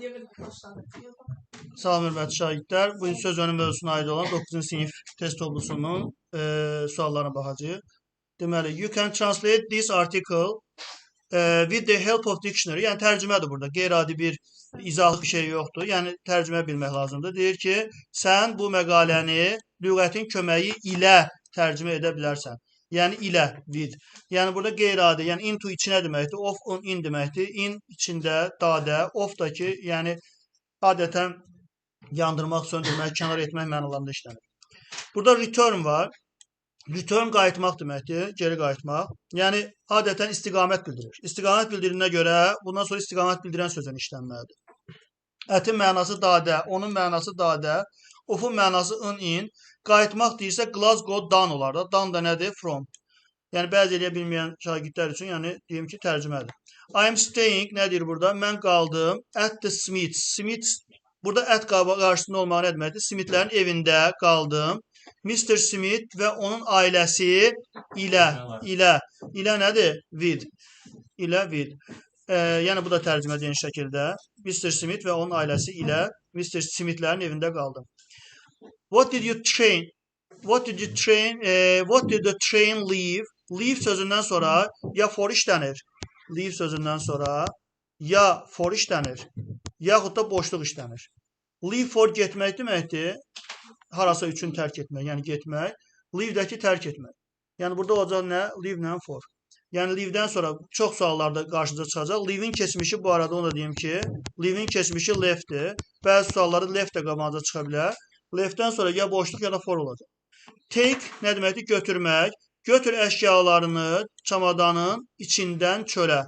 Salam hörmətli şagirdlər. Bugün söz önü mövzusuna aid olan 9-cu sinif test toplusunun suallarına baxacağıq. Deməli, you can translate this article with the help of dictionary. Yəni tərcümədir burada. Qeyri-adi bir izahlıq bir şey yoxdur. Yəni tərcümə bilmək lazımdır. Deyir ki, sən bu məqaləni lüğətin köməyi ilə tərcümə edə bilərsən. Yəni ilə, with. Yəni burada qeyri-adi, yəni into içinə deməkdir, of on in deməkdir. In içində, dadə, of da ki, yəni adətən yandırmaq, söndürmək, kənar etmək mənalarında işlənir. Burada return var. Return qayıtmaq deməkdir, geri qayıtmaq. Yəni adətən istiqamət bildirir. İstiqamət bildiriyinə görə bundan sonra istiqamət bildirən sözün işlənməlidir. Ətin mənası dadə, onun mənası dadə, ofun mənası in, in. Qayıtmaq deyirsə Glasgow dan olar da. Dan da nədir? From. Yəni bəzi eləyə bilməyən şagirdlər üçün, yəni deyim ki, tərcümədir. I am staying nə deyir burada? Mən qaldım at the Smiths. Smiths burada at qarşısında olmağı nə deməkdir? Smithlərin evində qaldım. Mr. Smith və onun ailəsi ilə, ilə nədir? With. İlə with. Yəni bu da tərcümə deyən şəkildə. Mr. Smith və onun ailəsi ilə Mr. Smithlərin evində qaldım. What did you train? What did you train? What did the train leave? Leave sözündən sonra ya for işlənir. Leave sözündən sonra ya for işlənir, yaxud da boşluq işlənir. Leave for getmək deməkdir. Harasa üçün tərk etmək, yəni getmək. Leave-dəki tərk etmək. Yəni burada olacaq nə? Leave-lə for. Yəni leave-dən sonra çox suallarda qarşınıza çıxacaq. Leave-in keçmişi bu arada onu da deyim ki, leave-in keçmişi left-dir. Bəzi suallarda left də qabağınıza çıxa bilər. Left-dən sonra ya boşluq ya da for olacaq. Take nə deməkdir? Götürmək. Götür əşyalarını çamadanın içindən çölə.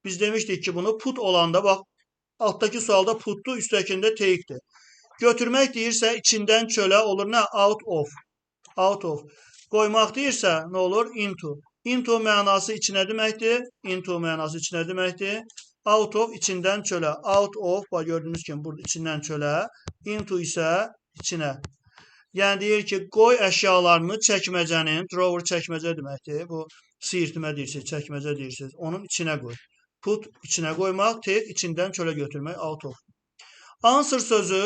Biz demişdik ki, bunu put olanda, bax, altdakı sualda putdur, üstdəkində take-dir. Götürmək deyirsə, içindən çölə olur nə? Out of. Out of. Qoymaq deyirsə, nə olur? Into. Into mənası içinə deməkdir. Into mənası içinə deməkdir. Out of içindən çölə. Out of, bax gördüyünüz kimi burada içindən çölə. Into isə içinə. Yəni deyir ki, qoy əşyalarını çəkməcənin, drawer çəkməcə deməkdir. Bu siyirtmə deyirsiniz, çəkməcə deyirsiniz. Onun içinə qoy. Put içinə qoymaq, take içindən çölə götürmək, out of. Answer sözü,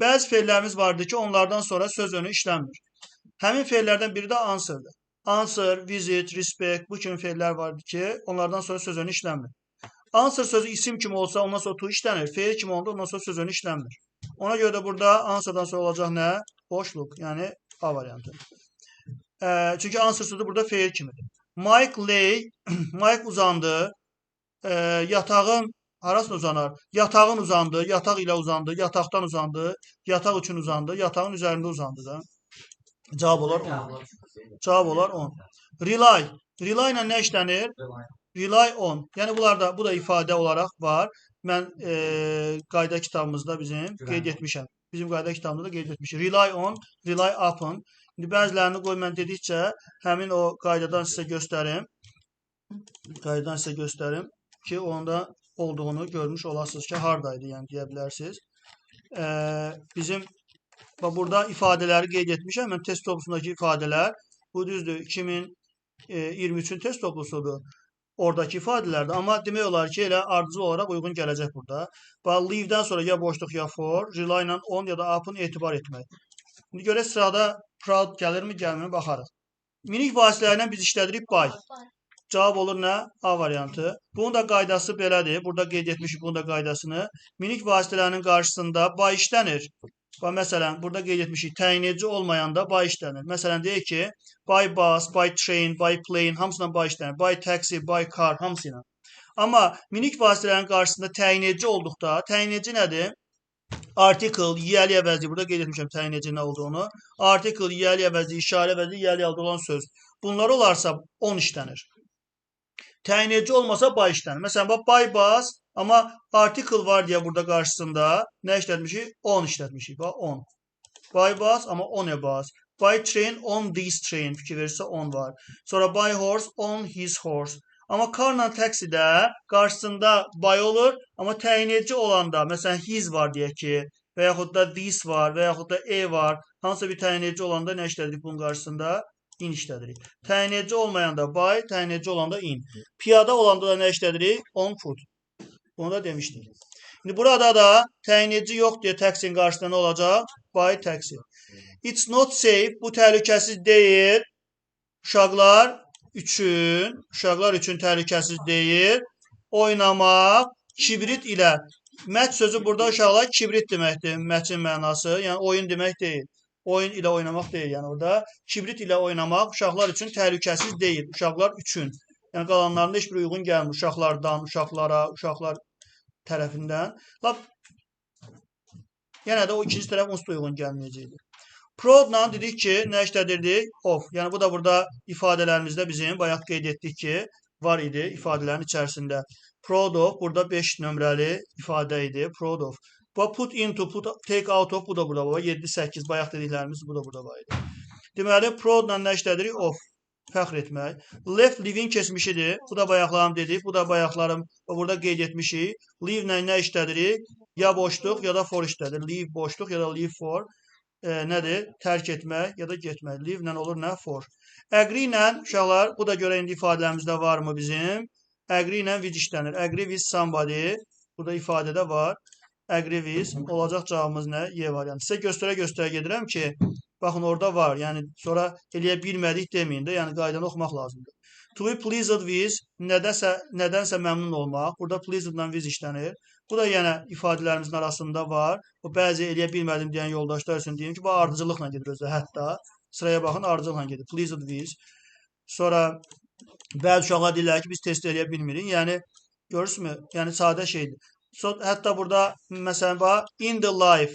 bəzi fe'llərimiz vardır ki, onlardan sonra söz önü işlənmir. Həmin fe'llərdən biri də answer'dır. Answer, visit, respect bu kimi fe'llər vardır ki, onlardan sonra söz önü işlənmir. Answer sözü isim kimi olsa ondan sonra to işlənir. Fe'l kimi olanda ondan sonra söz önü işlənmir. Ona görə də burada answer'dan sonra olacaq nə? Boşluq, yəni A variantı. Çünki answer sözü burada fe'l kimidir. Mike lay, Mike uzandı. Yatağın harasına uzanar? Yatağın uzandı, yataq ilə uzandı, yataqdan uzandı, yataq üçün uzandı, yatağın üzərində uzandı da. Cavab olar 10. Cavab olar 10. Rely. Rely ilə nə işlənir? Rely on. Yəni bunlar da, bu da ifadə olaraq var. Mən qayda kitabımızda bizim qeyd etmişəm. Bizim qayda kitabımızda qeyd etmişik. Rely on, rely upon. İndi bəzilərini qoy mən dedikcə həmin o qaydadan sizə göstərim. Qaydadan sizə göstərim ki, onda olduğunu görmüş olasınız ki, hardaydı, yəni deyə bilərsiniz. Bizim bax, burada ifadələri qeyd etmişəm. Mən test toplusundakı ifadələr, bu düzdür, 2023-ün test toplusudur. Oradakı ifadələrdir. Amma demək olar ki, elə ardıcıl olaraq uyğun gələcək burada. Bax, leave-dən sonra ya boşluq, ya for, rely ilə on ya da upon etibar etmək. İndi görək sırada proud gəlirmi, gəlmirmi baxarıq. Minik vasitələrlə biz işlədirik by. Cavab olur nə? A variantı. Bunun da qaydası belədir. Burada qeyd etmişik bunun da qaydasını. Minik vasitələrinin qarşısında by işlənir. Bax, məsələn, burada qeyd etmişik, təyin edici olmayanda by işlənir. Məsələn, deyək ki, by bus, by train, by plane, hamısından by işlənir. By taxi, by car, hamısı ilə. Amma minik vasitələrin qarşısında təyin edici olduqda, təyin edici nədir? Article, yiyəli əvəzi, burada qeyd etmişəm təyin edici nə olduğunu. Article, yiyəli əvəzi, işarə əvəzi, yiyəli əldə olan söz. Bunlar olarsa on işlənir. Təyin edici olmasa by işlənir. Məsələn, bax, by bus, amma article var deyə burada qarşısında nə işlətmişik? On işlətmişik. Bax, on. By bus, amma on a bus. By train, on this train. Fikir verirsə on var. Sonra by horse, on his horse. Amma carla taxidə qarşısında by olur, amma təyin edici olanda, məsələn, his var deyək ki, və yaxud da this var, və yaxud da a var. Hansısa bir təyin edici olanda nə işlədirik bunun qarşısında? In işlədirik. Təyin edici olmayanda by, təyin edici olanda in. Piyada olanda da nə işlədirik? On foot. Bunu da demişdik. İndi burada da təyin edici yox deyə taksinin qarşısında nə olacaq? By taxi. It's not safe. Bu təhlükəsiz deyil. Uşaqlar üçün təhlükəsiz deyil. Oynamaq kibrit ilə. Mət sözü burada uşaqlar kibrit deməkdir. Mətin mənası. Yəni oyun demək deyil. Oyun ilə oynamaq deyil. Yəni orada kibrit ilə oynamaq uşaqlar üçün təhlükəsiz deyil. Uşaqlar üçün. Yəni qalanlarında heç bir uyğun gəlmir. Uşaqlardan, uşaqlara, uşaqlar tərəfindən. Lap yenə də o ikinci tərəf onsuz da uyğun gəlməyəcəkdir. Proudla dedik ki, nə işlədirdik? Of. Yəni bu da burada ifadələrimizdə bizim bayaq qeyd etdik ki, var idi ifadələrin içərisində. Proud of burada 5 nömrəli ifadə idi. Proud of. Bu put into, put, take out of bu da burada var. 7, 8 bayaq dediklərimiz bu da burada var idi. Deməli, proudla nə işlədirik? Of. Fəxr etmək. Left leave-in keçmişidir. Bu da bayaqlarım dedik. Bu da bayaqlarım burada qeyd etmişik. Leave-lə nə işlədirik? Ya boşluq ya da for işlədir. Leave boşluq ya da leave for. Nədir? Tərk etmək ya da getmək. Leave-lə olur nə? For. Agree ilə uşaqlar, bu da görə indi ifadələrimizdə varmı bizim? Agree ilə with işlənir. Agree with somebody. Burada ifadədə var. Agree with. Olacaq cavabımız nə? Y variantı. Sizə göstərə-göstərə gedirəm ki, baxın orada var. Yəni sonra eləyə bilmədik deməyin də. Yəni qaydanı oxumaq lazımdır. To be pleased with nədənsə məmnun olmaq. Burada pleased-la with işlənir. Bu da yenə ifadələrimizin arasında var. O bəzi eləyə bilmədim deyən yoldaşlar üçün deyim ki, bu ardıcılıqla gedir özü. Hətta sıraya baxın, ardıcılıqla gedir. Pleased with. Sonra bəzi uşaqlar deyirlər ki, biz test eləyə bilmirik. Yəni görürsünüzmü? Yəni sadə şeydir. Hətta burada məsələn bax in the life.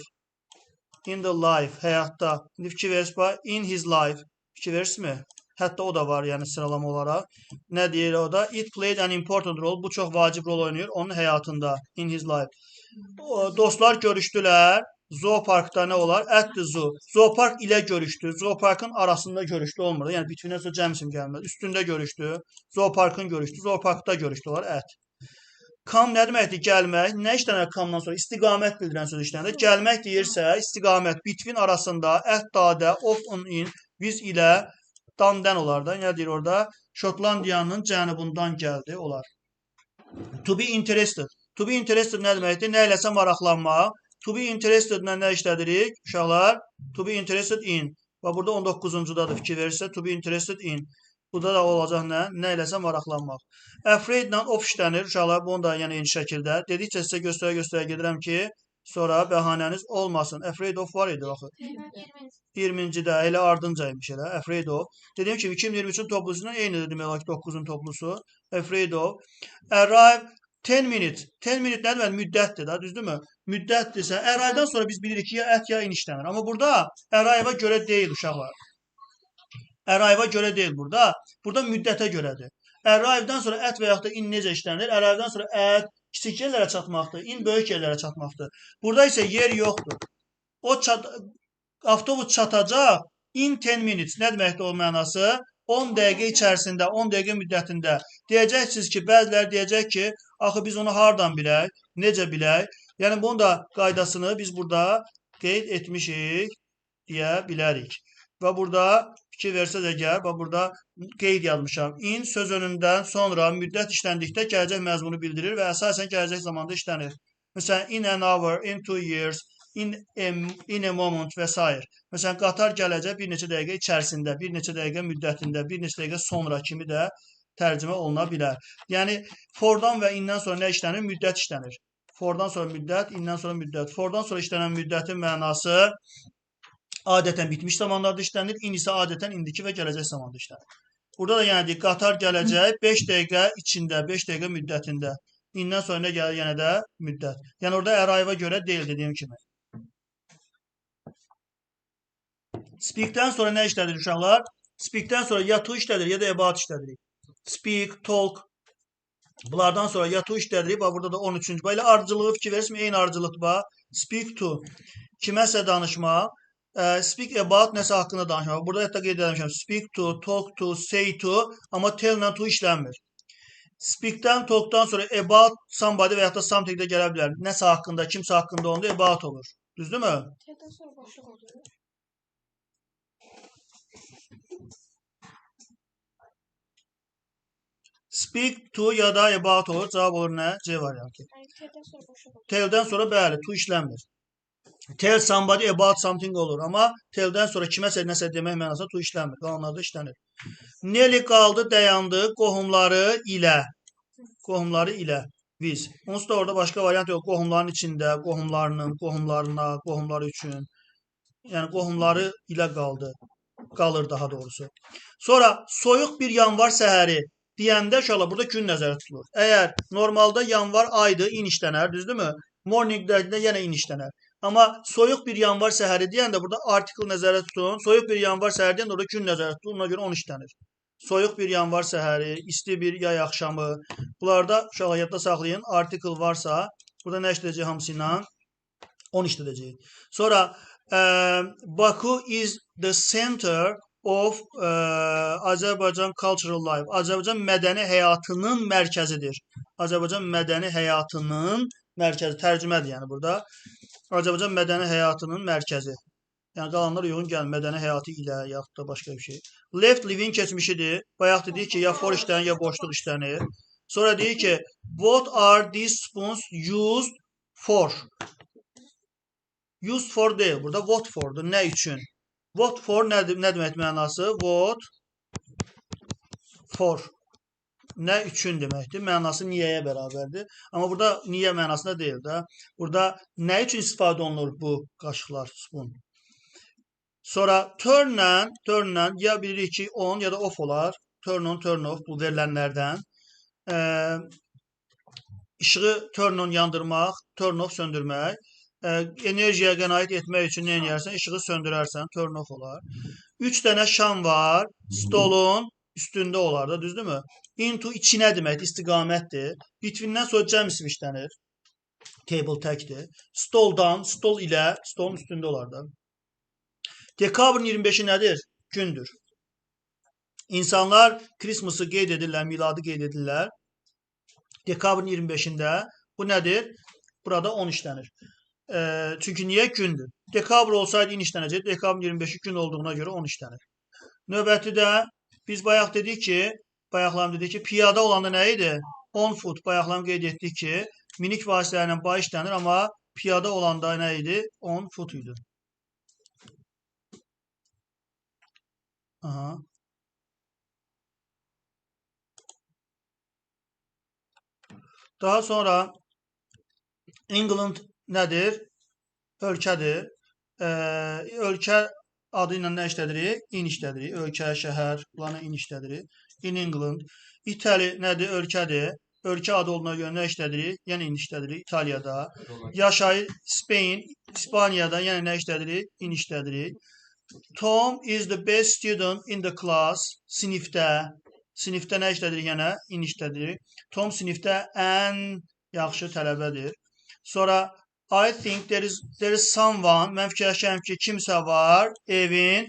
In the life, həyatda. İndi fikir verirsiniz, bax, in his life. Fikir verirsiniz mi? Hətta o da var, yəni sıralama olaraq. Nə deyir o da? It played an important role. Bu çox vacib rol oynayır onun həyatında. In his life. Dostlar görüşdülər. Zooparkda nə olar? At the zoo. Zoopark ilə görüşdü. Zooparkın arasında görüşdü olmur. Yəni bütünə sonra cəm isim gəlməz. Üstündə görüşdü. Zooparkın görüşdü. Zooparkda görüşdü olar. At. Come nə deməkdir? Gəlmək. Nə işlənər come-dan sonra? İstiqamət bildirən söz işlənir. Gəlmək deyirsə, istiqamət between arasında, at, dadə, of, on, in, biz ilə, dan-dən olar da. Nə deyir orada? Şotlandiyanın cənubundan gəldi olar. To be interested. To be interested nə deməkdir? Nə iləsə maraqlanmaq. To be interested nə işlədirik? Uşaqlar, to be interested in. Və burada 19-cudadır fikir verirsə, to be interested in. Burada da olacaq nə? Nə eləsə maraqlanmaq. Afraid-la of işlənir. Uşaqlar, bunu da yəni eyni şəkildə. Dedikcə sizə göstərə-göstərə gedirəm ki, sonra bəhanəniz olmasın. Afraid of var idi axı. 20-cidə elə ardıncaymış elə. Afraid of. Dediyim kimi 2023-ün toplusundan eynidir demək olar ki, 9-un toplusu. Afraid of. Arrive 10 minutes. 10 minute nə demək? Müddətdir da, düzdürmü? Müddətdirsə, arrive-dan sonra biz bilirik ki, ya at ya in işlənir. Amma burada arrive-a görə deyil uşaqlar. Arrive-a görə deyil burada. Burada müddətə görədir. Arrive-dan sonra at və yaxud da in necə işlənir? Arrive-dan sonra at kiçik yerlərə çatmaqdır, in böyük yerlərə çatmaqdır. Burada isə yer yoxdur. O avtobus çatacaq in 10 minutes. Nə deməkdir o mənası? 10 dəqiqə içərisində, 10 dəqiqə müddətində. Deyəcəksiniz ki, bəziləri deyəcək ki, axı biz onu hardan bilək, necə bilək? Yəni bunun da qaydasını biz burada qeyd etmişik deyə bilərik. Və burada fikir versəz əgər, və burada qeyd yazmışam. In söz önündən sonra müddət işləndikdə gələcək məzmunu bildirir və əsasən gələcək zamanda işlənir. Məsələn, in an hour, in 2 years, in a moment və s. Məsələn, qatar gələcək bir neçə dəqiqə içərisində, bir neçə dəqiqə müddətində, bir neçə dəqiqə sonra kimi də tərcümə oluna bilər. Yəni, fordan və indən sonra nə işlənir? Müddət işlənir. Fordan sonra müddət, indən sonra müddət. Fordan sonra işlənən müddətin mənası adətən bitmiş zamanlarda işlənir, in isə adətən indiki və gələcək zamanda işlənir. Burada da yəni qatar gələcək 5 dəqiqə içində, 5 dəqiqə müddətində. İndən sonra nə gəlir? Yenə də müddət. Yəni orada arrive-a görə deyil dediyim kimi. Speak-dən sonra nə işlədir uşaqlar? Speak-dən sonra ya to işlədir, ya da about işlədirik. Speak, talk. Bunlardan sonra ya to işlədirik. Bax burada da 13-cü. Bax elə ardıcılığı fikir verirsiniz, eyni ardıcılıqdır bax. Speak to. Kiməsə danışmaq. Speak about nəsə haqqında danışmaq. Burada hətta qeyd etmişəm. Speak to, talk to, say to, amma tell-lə to işlənmir. Speak-dən, talk-dan sonra about somebody və yaxud da something də gələ bilər. Nəsə haqqında, kimsə haqqında onda about olur. Düzdürmü? Tell-dən sonra boşluq olur. Speak to ya da about olur. Cavab olur nə? C variantı. Tell'dən sonra boşluq olur. Tell'dən sonra bəli, to işlənmir. Tell somebody about something olur. Amma tell'dən sonra kiməsə nəsə demək mənasında to işlənmir. Qalanlarda işlənir. Nelly qaldı, dayandı qohumları ilə. Qohumları ilə. Biz. Onsuz da orada başqa variant yox. Qohumların içində, qohumlarının, qohumlarına, qohumları üçün. Yəni qohumları ilə qaldı. Qalır daha doğrusu. Sonra soyuq bir yanvar səhəri deyəndə uşaqlar burada gün nəzərdə tutulur. Əgər normalda yanvar aydır, in işlənər, düzdürmü? Morning də yenə in işlənər. Amma soyuq bir yanvar səhəri deyəndə burada article nəzərdə tutun. Soyuq bir yanvar səhəri deyəndə orada gün nəzərdə tutulur. Ona görə 10 işlənir. Soyuq bir yanvar səhəri, isti bir yay axşamı. Bunlarda uşaqlar yadda saxlayın. Article varsa burada nə işləyəcək hamısı ilə? 10 işlədəcək. Sonra Baku is the center of Azerbaijan cultural life. Azərbaycan mədəni həyatının mərkəzidir. Azərbaycan mədəni həyatının mərkəzi. Tərcümədir yəni burada. Azərbaycan mədəni həyatının mərkəzi. Yəni qalanlar uyğun gəlmir. Mədəni həyatı ilə yaxud da başqa bir şey. Left living keçmişidir. Bayaq dedik ki, ya for işlənir, ya boşluq işlənir. Sonra deyir ki, what are these spoons used for? Used for deyil. Burada what for'dur. Nə üçün? What for nə demək mənası? What for. Nə üçün deməkdir? Mənası niyəyə bərabərdir. Amma burada niyə mənasında deyil də. Burada nə üçün istifadə olunur bu qaşıqlar, spoon? Sonra turnlə ya bilirik ki, on ya da off olar. Turn on, turn off bu verilənlərdən. İşığı turn on yandırmaq, turn off söndürmək. Enerjiyə qənaət etmək üçün nə edərsən? İşığı söndürərsən, turn off olar. 3 dənə şam var, stolun üstündə olar da, düzdürmü? Into içinə deməkdir, istiqamətdir. Between-dən sonra cəm ismi işlənir. Table təkdir. Stoldan, stol ilə, stolun üstündə olar da. Dekabrın 25-i nədir? Gündür. İnsanlar Christmas-ı qeyd edirlər, miladı qeyd edirlər. Dekabrın 25-ində bu nədir? Burada 10 işlənir. Çünki niyə gündür? Dekabr olsaydı in işlənəcək. Dekabrın 25-i gün olduğuna görə 10 işlənir. Növbəti də biz bayaq dedik ki, bayaqlarım dedik ki, piyada olanda nə idi? 10 foot. Bayaqlarım qeyd etdik ki, minik vasitələrlə bay işlənir, amma piyada olanda nə idi? 10 foot idi. Aha. Daha sonra England nədir? Ölkədir. Ölkə adı ilə nə işlədirik? In işlədirik. Ölkə, şəhər, bunlarla in işlədirik. In England. İtali nədir? Ölkədir. Ölkə adı olduğuna görə nə işlədirik? Yəni in işlədirik İtaliyada. Yaşayır Spain, İspaniyada yəni nə işlədirik? In işlədirik. Tom is the best student in the class. Sinifdə. Sinifdə nə işlədirik yenə? In işlədirik. Tom sinifdə ən yaxşı tələbədir. Sonra I think there is someone. Mən fikirləşirəm ki, kimsə var evin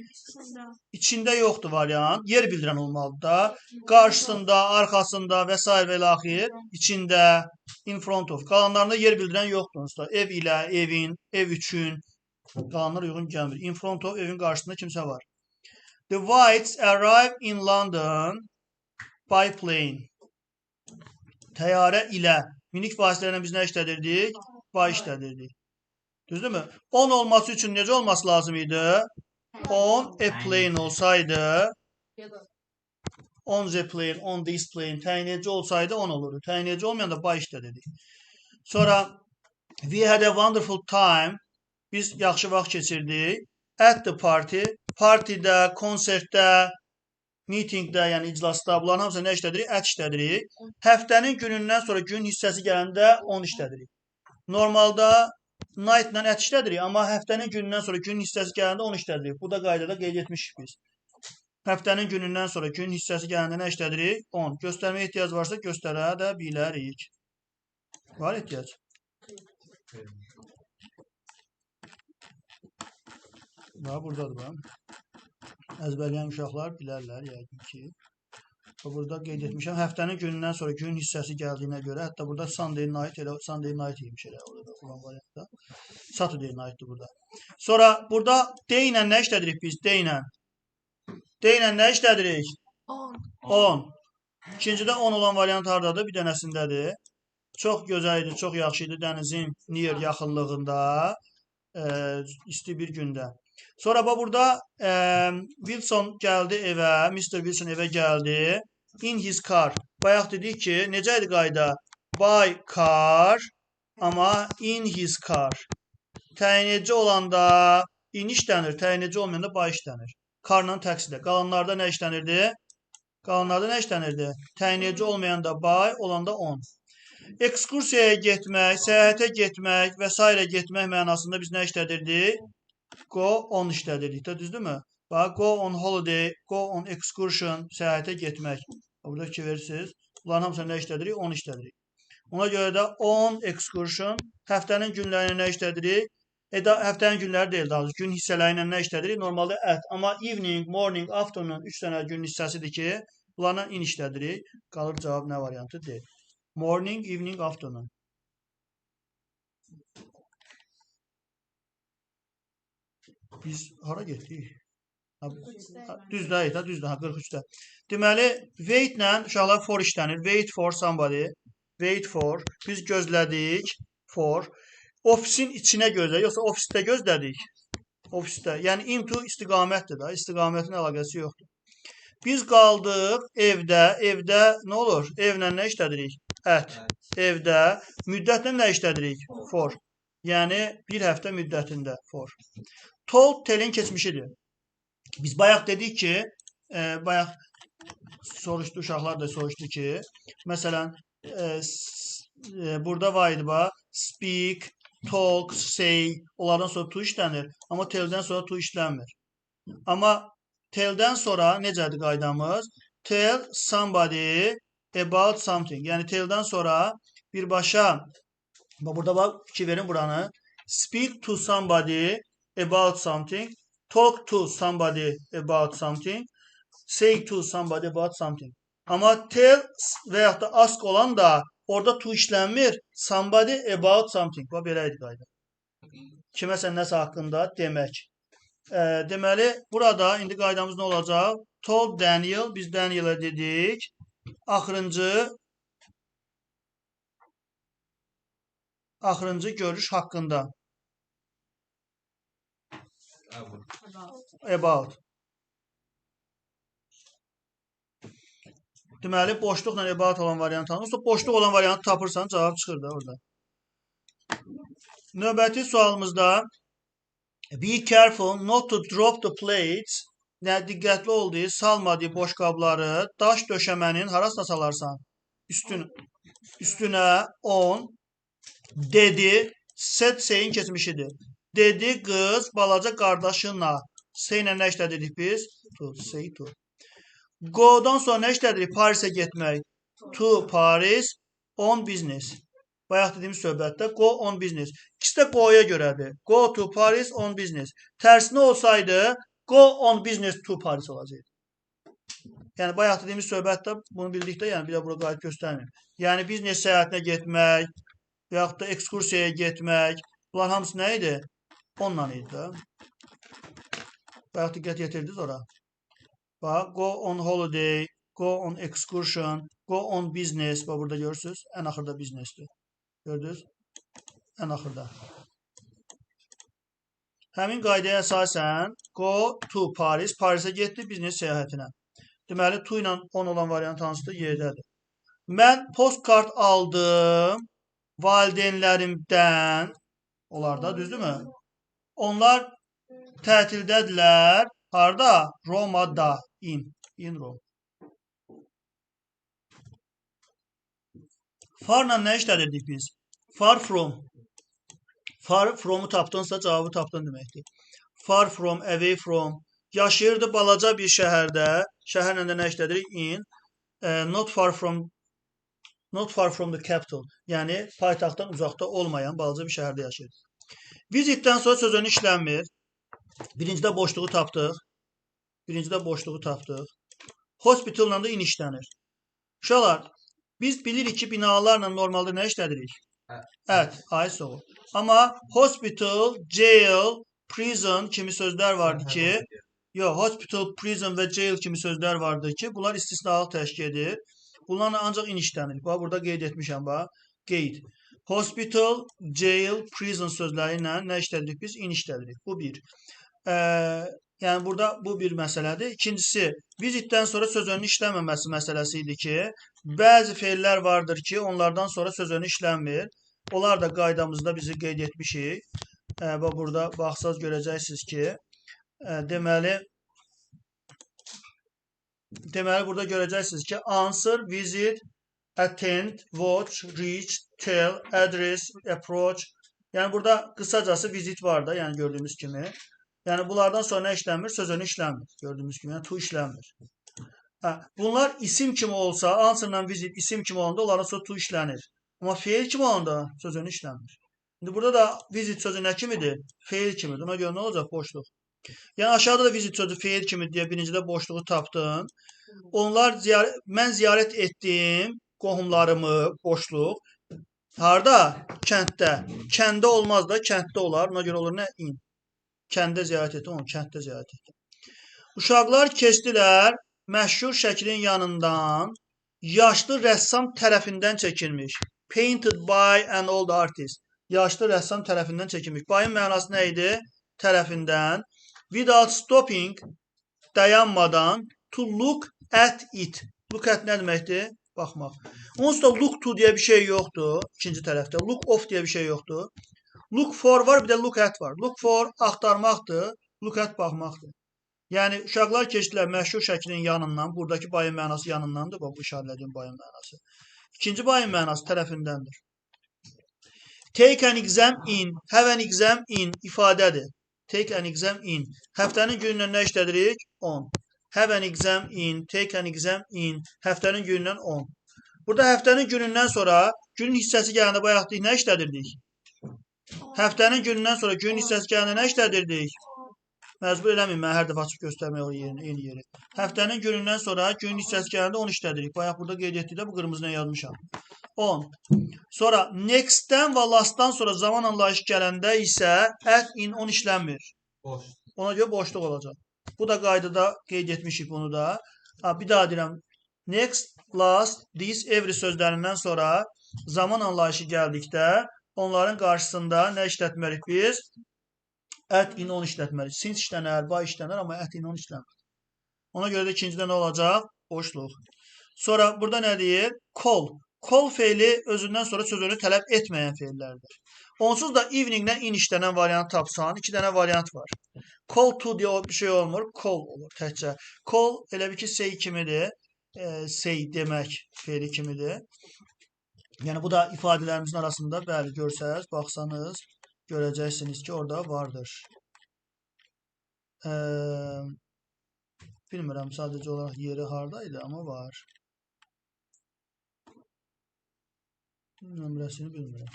içində yoxdur variant. Yer bildirən olmalıdır da. Qarşısında, arxasında və s. və ilaxir. İçində, in front of. Qalanlarında yer bildirən yoxdur. Usta. Ev ilə, evin, ev üçün. Qalanlar uyğun gəlmir. In front of, evin qarşısında kimsə var. The Whites arrive in London by plane. Təyyarə ilə. Minik vasitələrlə biz nə işlədirdik? By işlədirdik. Düzdürmü? 10 olması üçün necə olması lazım idi? On a plane olsaydı, on the plane, on this plane təyin edici olsaydı 10 olurdu. Təyin edici olmayanda by işlədirdik. Sonra we had a wonderful time. Biz yaxşı vaxt keçirdik. At the party. Partidə, konsertdə, meetingdə, yəni iclasda, bunların hamısını nə işlədirik? At işlədirik. Həftənin günündən sonra gün hissəsi gələndə 10 işlədirik. Normalda night-la at işlədirik, amma həftənin günündən sonra gün hissəsi gələndə 10 işlədirik. Bu da qaydada qeyd etmişik biz. Həftənin günündən sonra gün hissəsi gələndə nə işlədirik? 10. Göstərməyə ehtiyac varsa göstərə də bilərik. Var ehtiyac? Var, buradadır bu. Əzbərləyən uşaqlar bilərlər yəqin ki. Burada qeyd etmişəm. Həftənin günündən sonra gün hissəsi gəldiyinə görə, hətta burada Sunday night, elə Sunday night imiş elə orada olan variantda. Saturday night'dır burada. Sonra burada D ilə nə işlədirik biz? D ilə. D ilə nə işlədirik? 10. 10. İkincidə on olan variant hardadır? Bir dənəsindədir. Çox gözəl idi, çox yaxşı idi dənizin near yaxınlığında, isti bir gündə. Sonra bax burada Wilson gəldi evə, Mr. Wilson evə gəldi. In his car. Bayaq dedik ki, necə idi qayda? By car, amma in his car. Təyin edici olanda in işlənir, təyin edici olmayanda by işlənir. Carla təksidə. Qalanlarda nə işlənirdi? Qalanlarda nə işlənirdi? Təyin edici olmayanda by, olanda on. Ekskursiyaya getmək, səyahətə getmək və s. getmək mənasında biz nə işlədirdik? Go on işlədirdik də, düzdürmü? Bax, go on holiday, go on excursion, səyahətə getmək. Burada fikir verirsiniz. Bunların hamısını nə işlədirik? On işlədirik. Ona görə də on excursion, həftənin günlərini nə işlədirik? Həftənin günləri deyil daha doğrusu, gün hissələri ilə nə işlədirik? Normalda at, amma evening, morning, afternoon 3 dənə gün hissəsidir ki, bunlarla in işlədirik. Qalır cavab nə variantı? D. Morning, evening, afternoon. Biz hara getdik? Düz deyil, düzdür, 43-də. Deməli, wait-lə uşaqlar for işlənir. Wait for somebody. Wait for. Biz gözlədik. For. Ofisin içinə gözlədik. Yoxsa ofisdə gözlədik. Ofisdə. Yəni, into istiqamətdir da. İstiqamətin əlaqəsi yoxdur. Biz qaldıq evdə. Evdə nə olur? Evlə nə işlədirik? At. Evdə. Müddətlə nə işlədirik? For. Yəni, bir həftə müddətində. For. Told telin keçmişidir. Biz bayaq dedik ki, bayaq soruşdu, uşaqlar da soruşdu ki, məsələn, burada var idi bax, speak, talk, say, onlardan sonra to işlənir, amma telldən sonra to işlənmir. Amma telldən sonra necədir qaydamız? Tell somebody about something. Yəni, telldən sonra birbaşa, burada bax, fikir verin buranı, speak to somebody about something, talk to somebody about something, say to somebody about something. Amma tell və yaxud da ask olan da orada to işlənmir. Somebody about something. Bax, belə idi qayda. Kiməsə nəsə haqqında demək. Deməli, burada indi qaydamız nə olacaq? Told Daniel. Biz Daniel'ə dedik. Axırıncı görüş haqqında. About. Deməli, boşluqla about olan variantı alırsan, boşluq olan variantı tapırsan, cavab çıxır da orada. Növbəti sualımızda be careful not to drop the plates. Nə, diqqətli ol deyir, salma deyir boş qabları, daş döşəmənin harasına salarsan? Üstünə on dedi, said say'in keçmişidir. Dedi qız balaca qardaşına. Say ilə nə işlədirik biz? To, say to. Go-dan sonra nə işlədirik? Parisə getmək. To Paris on business. Bayaq dediyimiz söhbətdə go on business. İkisi də go-ya görədir. Go to Paris on business. Tərsinə olsaydı go on business to Paris olacaqdı. Yəni, bayaq dediyimiz söhbətdə bunu bildikdə, yəni bir də bura qayıt göstərməyim. Yəni, biznes səyahətinə getmək və yaxud da ekskursiyaya getmək, bunlar hamısı nə idi? Onunla idi də. Bayaq diqqət yetirdiniz ora. Bax, go on holiday, go on excursion, go on business. Bax, burada görürsünüz, ən axırda businessdir. Gördünüz? Ən axırda. Həmin qaydaya əsasən go to Paris, Parisə getdi biznes səyahətinə. Deməli, to ilə on olan variant hansıdır? Yerdədir. Mən postkart aldım valideynlərimdən. Onlar da, düzdürmü? Onlar tətildədirlər. Harda? Romada. In. In Rome. Farla nə işlədirdik biz? Far from. Far from'u tapdınsa cavabı tapdın deməkdir. Far from, away from. Yaşayırdı balaca bir şəhərdə. Şəhərlə də nə işlədirik? In. Not far from, not far from the capital. Yəni paytaxtdan uzaqda olmayan balaca bir şəhərdə yaşayırdı. Visitdən sonra söz önü işlənmir. Birincidə boşluğu tapdıq. Birincidə boşluğu tapdıq. Hospitalla da in işlənir. Uşaqlar, biz bilirik ki, binalarla normalda nə işlədirik? Ət, ay soğuk. Amma hospital, jail, prison kimi sözlər vardı ki, yox, hospital, prison və jail kimi sözlər vardı ki, bunlar istisnalıq təşkil edir. Bunlarla ancaq in işlənir. Bax, burada qeyd etmişəm, bax. Qeyd. Hospital, jail, prison sözləri ilə nə işlədirik biz? İn işlədirik. Bu bir. Yəni, burada bu bir məsələdir. İkincisi, visitdən sonra söz önünü işlənməməsi məsələsi idi ki, bəzi feillər vardır ki, onlardan sonra söz önü işlənmir. Onlar da qaydamızda bizi qeyd etmişik. Bax, burada baxsaz görəcəksiniz ki, deməli, burada görəcəksiniz ki, answer, visit, attend, watch, reach, tell, address, approach. Yəni, burada qısacası visit var da, yəni gördüyümüz kimi. Yəni, bunlardan sonra nə işlənmir? Söz önü işlənmir. Gördüyümüz kimi, yəni to işlənmir. Hə, bunlar isim kimi olsa, answerla visit isim kimi olanda onlardan sonra to işlənir. Amma feil kimi olanda söz önü işlənmir. İndi burada da visit sözü nə kimidir? Feil kimidir. Ona görə nə olacaq? Boşluq. Yəni, aşağıda da visit sözü feil kimi deyə birincidə boşluğu tapdın. Onlar, mən ziyarət etdiyim qohumlarımı, boşluq. Harda? Kənddə. Kəndə olmaz da, kənddə olar. Ona görə olur nə? İn. Kəndə ziyarət etdim, onu kənddə ziyarət etdim. Uşaqlar keçdilər məşhur şəklin yanından, yaşlı rəssam tərəfindən çəkilmiş. Painted by an old artist. Yaşlı rəssam tərəfindən çəkilmiş. By-ın mənası nə idi? Tərəfindən. Without stopping, dayanmadan, to look at it. Look at nə deməkdir? Baxmaq. Onsuz da look to deyə bir şey yoxdur ikinci tərəfdə. Look off deyə bir şey yoxdur. Look for var, bir də look at var. Look for axtarmaqdır, look at baxmaqdır. Yəni, uşaqlar keçdilər məşhur şəklin yanından, buradakı by-ın mənası yanındandır, bax, bu işarələdiyim by-ın mənası. İkinci by-ın mənası tərəfindəndir. Take an exam in, have an exam in ifadədir. Take an exam in. Həftənin günündən nə işlədirik? 10. Have an exam in, take an exam in. Həftənin günündən 10. Burada həftənin günündən sonra günün hissəsi gələndə bayaq deyik, nə işlədirdik? Həftənin günündən sonra günün hissəsi gələndə nə işlədirdik? Məcbur eləməyim, mən hər dəfə açıb göstərmək o yerini, eyni yeri. Həftənin günündən sonra günün hissəsi gələndə 10 işlədirik. Bayaq burada qeyd etdikdə bu qırmızı nə yazmışam. 10. Sonra next-dən və last-dan sonra zaman anlayışı gələndə isə at, in, on işlənmir. Boş. Ona görə boşluq olacaq. Bu da qaydada qeyd etmişik bunu da. Ha, bir daha deyirəm. Next, last, this, every sözlərindən sonra zaman anlayışı gəldikdə onların qarşısında nə işlətməliyik biz? At, in, on işlətməliyik. Since işlənər, by işlənər, amma at, in, on işlənmir. Ona görə də ikincidə nə olacaq? Boşluq. Sonra burada nə deyir? Call. Call feili özündən sonra sözünü tələb etməyən feillərdir. Onsuz da eveninglə in işlənən variant tapsan, iki dənə variant var. Call to deyə bir şey olmur, call olur təkcə. Call elə bir ki, say kimidir, say demək feili kimidir. Yəni, bu da ifadələrimizin arasında, bəli, görsəz, baxsanız, görəcəksiniz ki, orada vardır. Bilmirəm, sadəcə olaraq yeri haradaydı, amma var. Nömrəsini bilmirəm.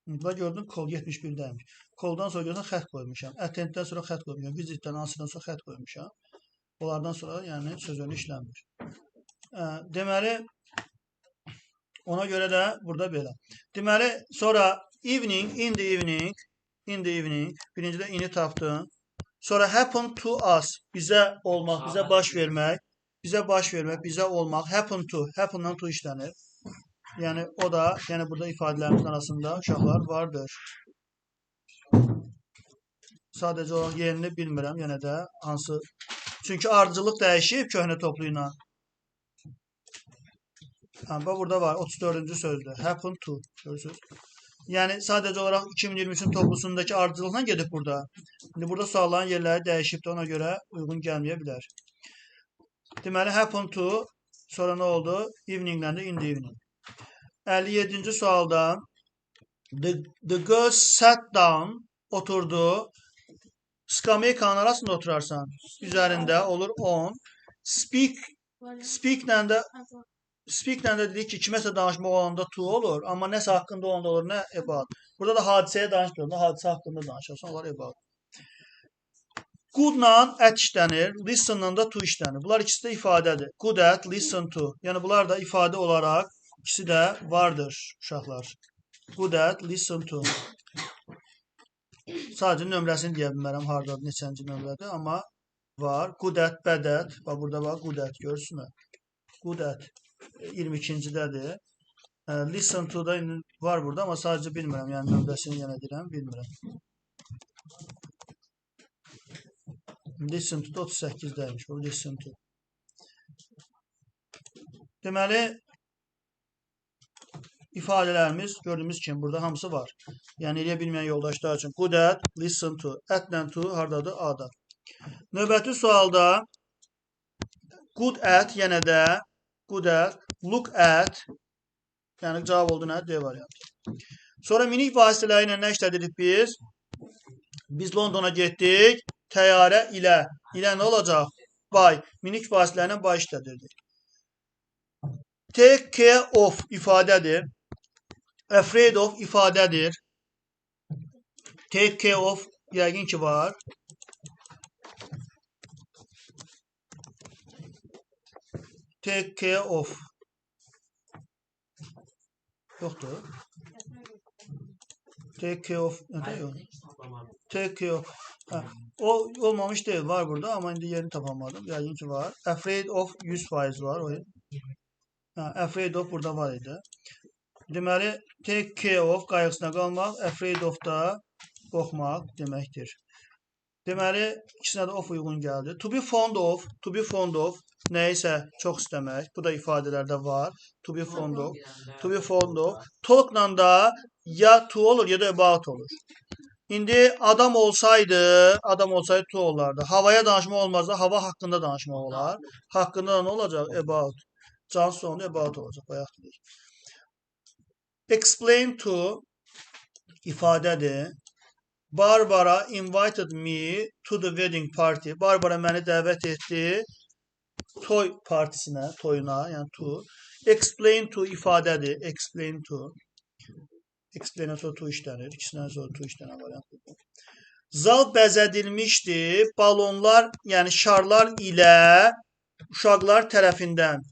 Bax, gördüm, kol 71-dəmiş. Koldan sonra görürsən, xətt qoymuşam. Attenddən sonra xətt qoymuşam. Visitdən, answerdən sonra xətt qoymuşam. Onlardan sonra, yəni, söz önü işlənmir. Deməli, ona görə də burada belə. Deməli, sonra evening, in the evening, in the evening, birincidə ini tapdım. Sonra happen to us, bizə olmaq, bizə baş vermək, bizə baş vermək, bizə olmaq, happen to, happen'dan to işlənir. Yəni, o da, yəni burada ifadələrimizin arasında uşaqlar vardır. Sadəcə olaraq yerini bilmirəm, yenə də hansı. Çünki ardıcıllıq dəyişib köhnə toplu ilə. Hə, bax, burada var, 34-cü sözdür. Happen to, görürsünüz. Yəni, sadəcə olaraq 2023-ün toplusundakı ardıcılıqla gedib burada. İndi burada sualların yerləri dəyişib də ona görə uyğun gəlməyə bilər. Deməli, happen to, sonra nə oldu? Eveninglə də in the evening. 57-ci sualda the girl sat down, oturdu. Skameykanın arasında oturarsan, üzərində olur 10. Speaklə də dedik ki, kiməsə danışmaq olanda to olur, amma nəsə haqqında olanda olur, nə about. Burada da hadisəyə danışmıyorum, hadisə haqqında danışarsan, olar about. Good-la at işlənir, listen-la da to işlənir. Bunlar ikisi də ifadədir. Good at, listen to. Yəni, bunlar da ifadə olaraq ikisi də vardır, uşaqlar. Good at, listen to. Sadəcə nömrəsini deyə bilmərəm, hardadır, neçənci nömrədir, amma var. Good at, bad at. Bax, burada bax, good at, görürsünüz. Good at 22-cidədir. Listen to da var burada, amma sadəcə bilmirəm. Yəni, nömrəsini yenə deyirəm, bilmirəm. Listen to da 38-dəymiş. Bu, listen to. Deməli, ifadələrimiz gördüyümüz kimi burada hamısı var. Yəni, eləyə bilməyən yoldaşlar üçün good at, listen to, at-lə to hardadır? A-da. Növbəti sualda good at, yenə də good at, look at, yəni cavab oldu nə? D variantı. Sonra minik vasitələri ilə nə işlədirik biz? Biz Londona getdik, təyyarə ilə. İlə nə olacaq? By. Minik vasitələri ilə by işlədirdik. Take care of ifadədir. Afraid of ifadədir. Take care of yəqin ki var. Take care of. Yoxdur. Take care of. Nədə yox? Take care of. Hə, o olmamış deyil. Var burada amma indi yerini tapamadım. Yəqin ki var. Afraid of 100% var. O. Hə, afraid of burada var idi. Deməli, take care of qayğısına qalmaq, afraid of da qorxmaq deməkdir. Deməli, ikisinə də of uyğun gəldi. To be fond of, to be fond of nəyisə çox istəmək. Bu da ifadələrdə var. To be fond of, to be fond of. Talkla da ya to olur ya da about olur. İndi adam olsaydı, adam olsaydı to olardı. Havaya danışmaq olmazdı, hava haqqında danışmaq olar. Haqqında da nə olacaq? About. Can sonunda about olacaq. Bayaq dedik. Explain to ifadədir. Barbara invited me to the wedding party. Barbara məni dəvət etdi toy partisinə, toyuna, yəni to. Explain to ifadədir. Explain to. Explain sonra to işlənir. İkisindən sonra to işlənən variantdır. Zal bəzədilmişdi balonlar, yəni şarlar ilə uşaqlar tərəfindən.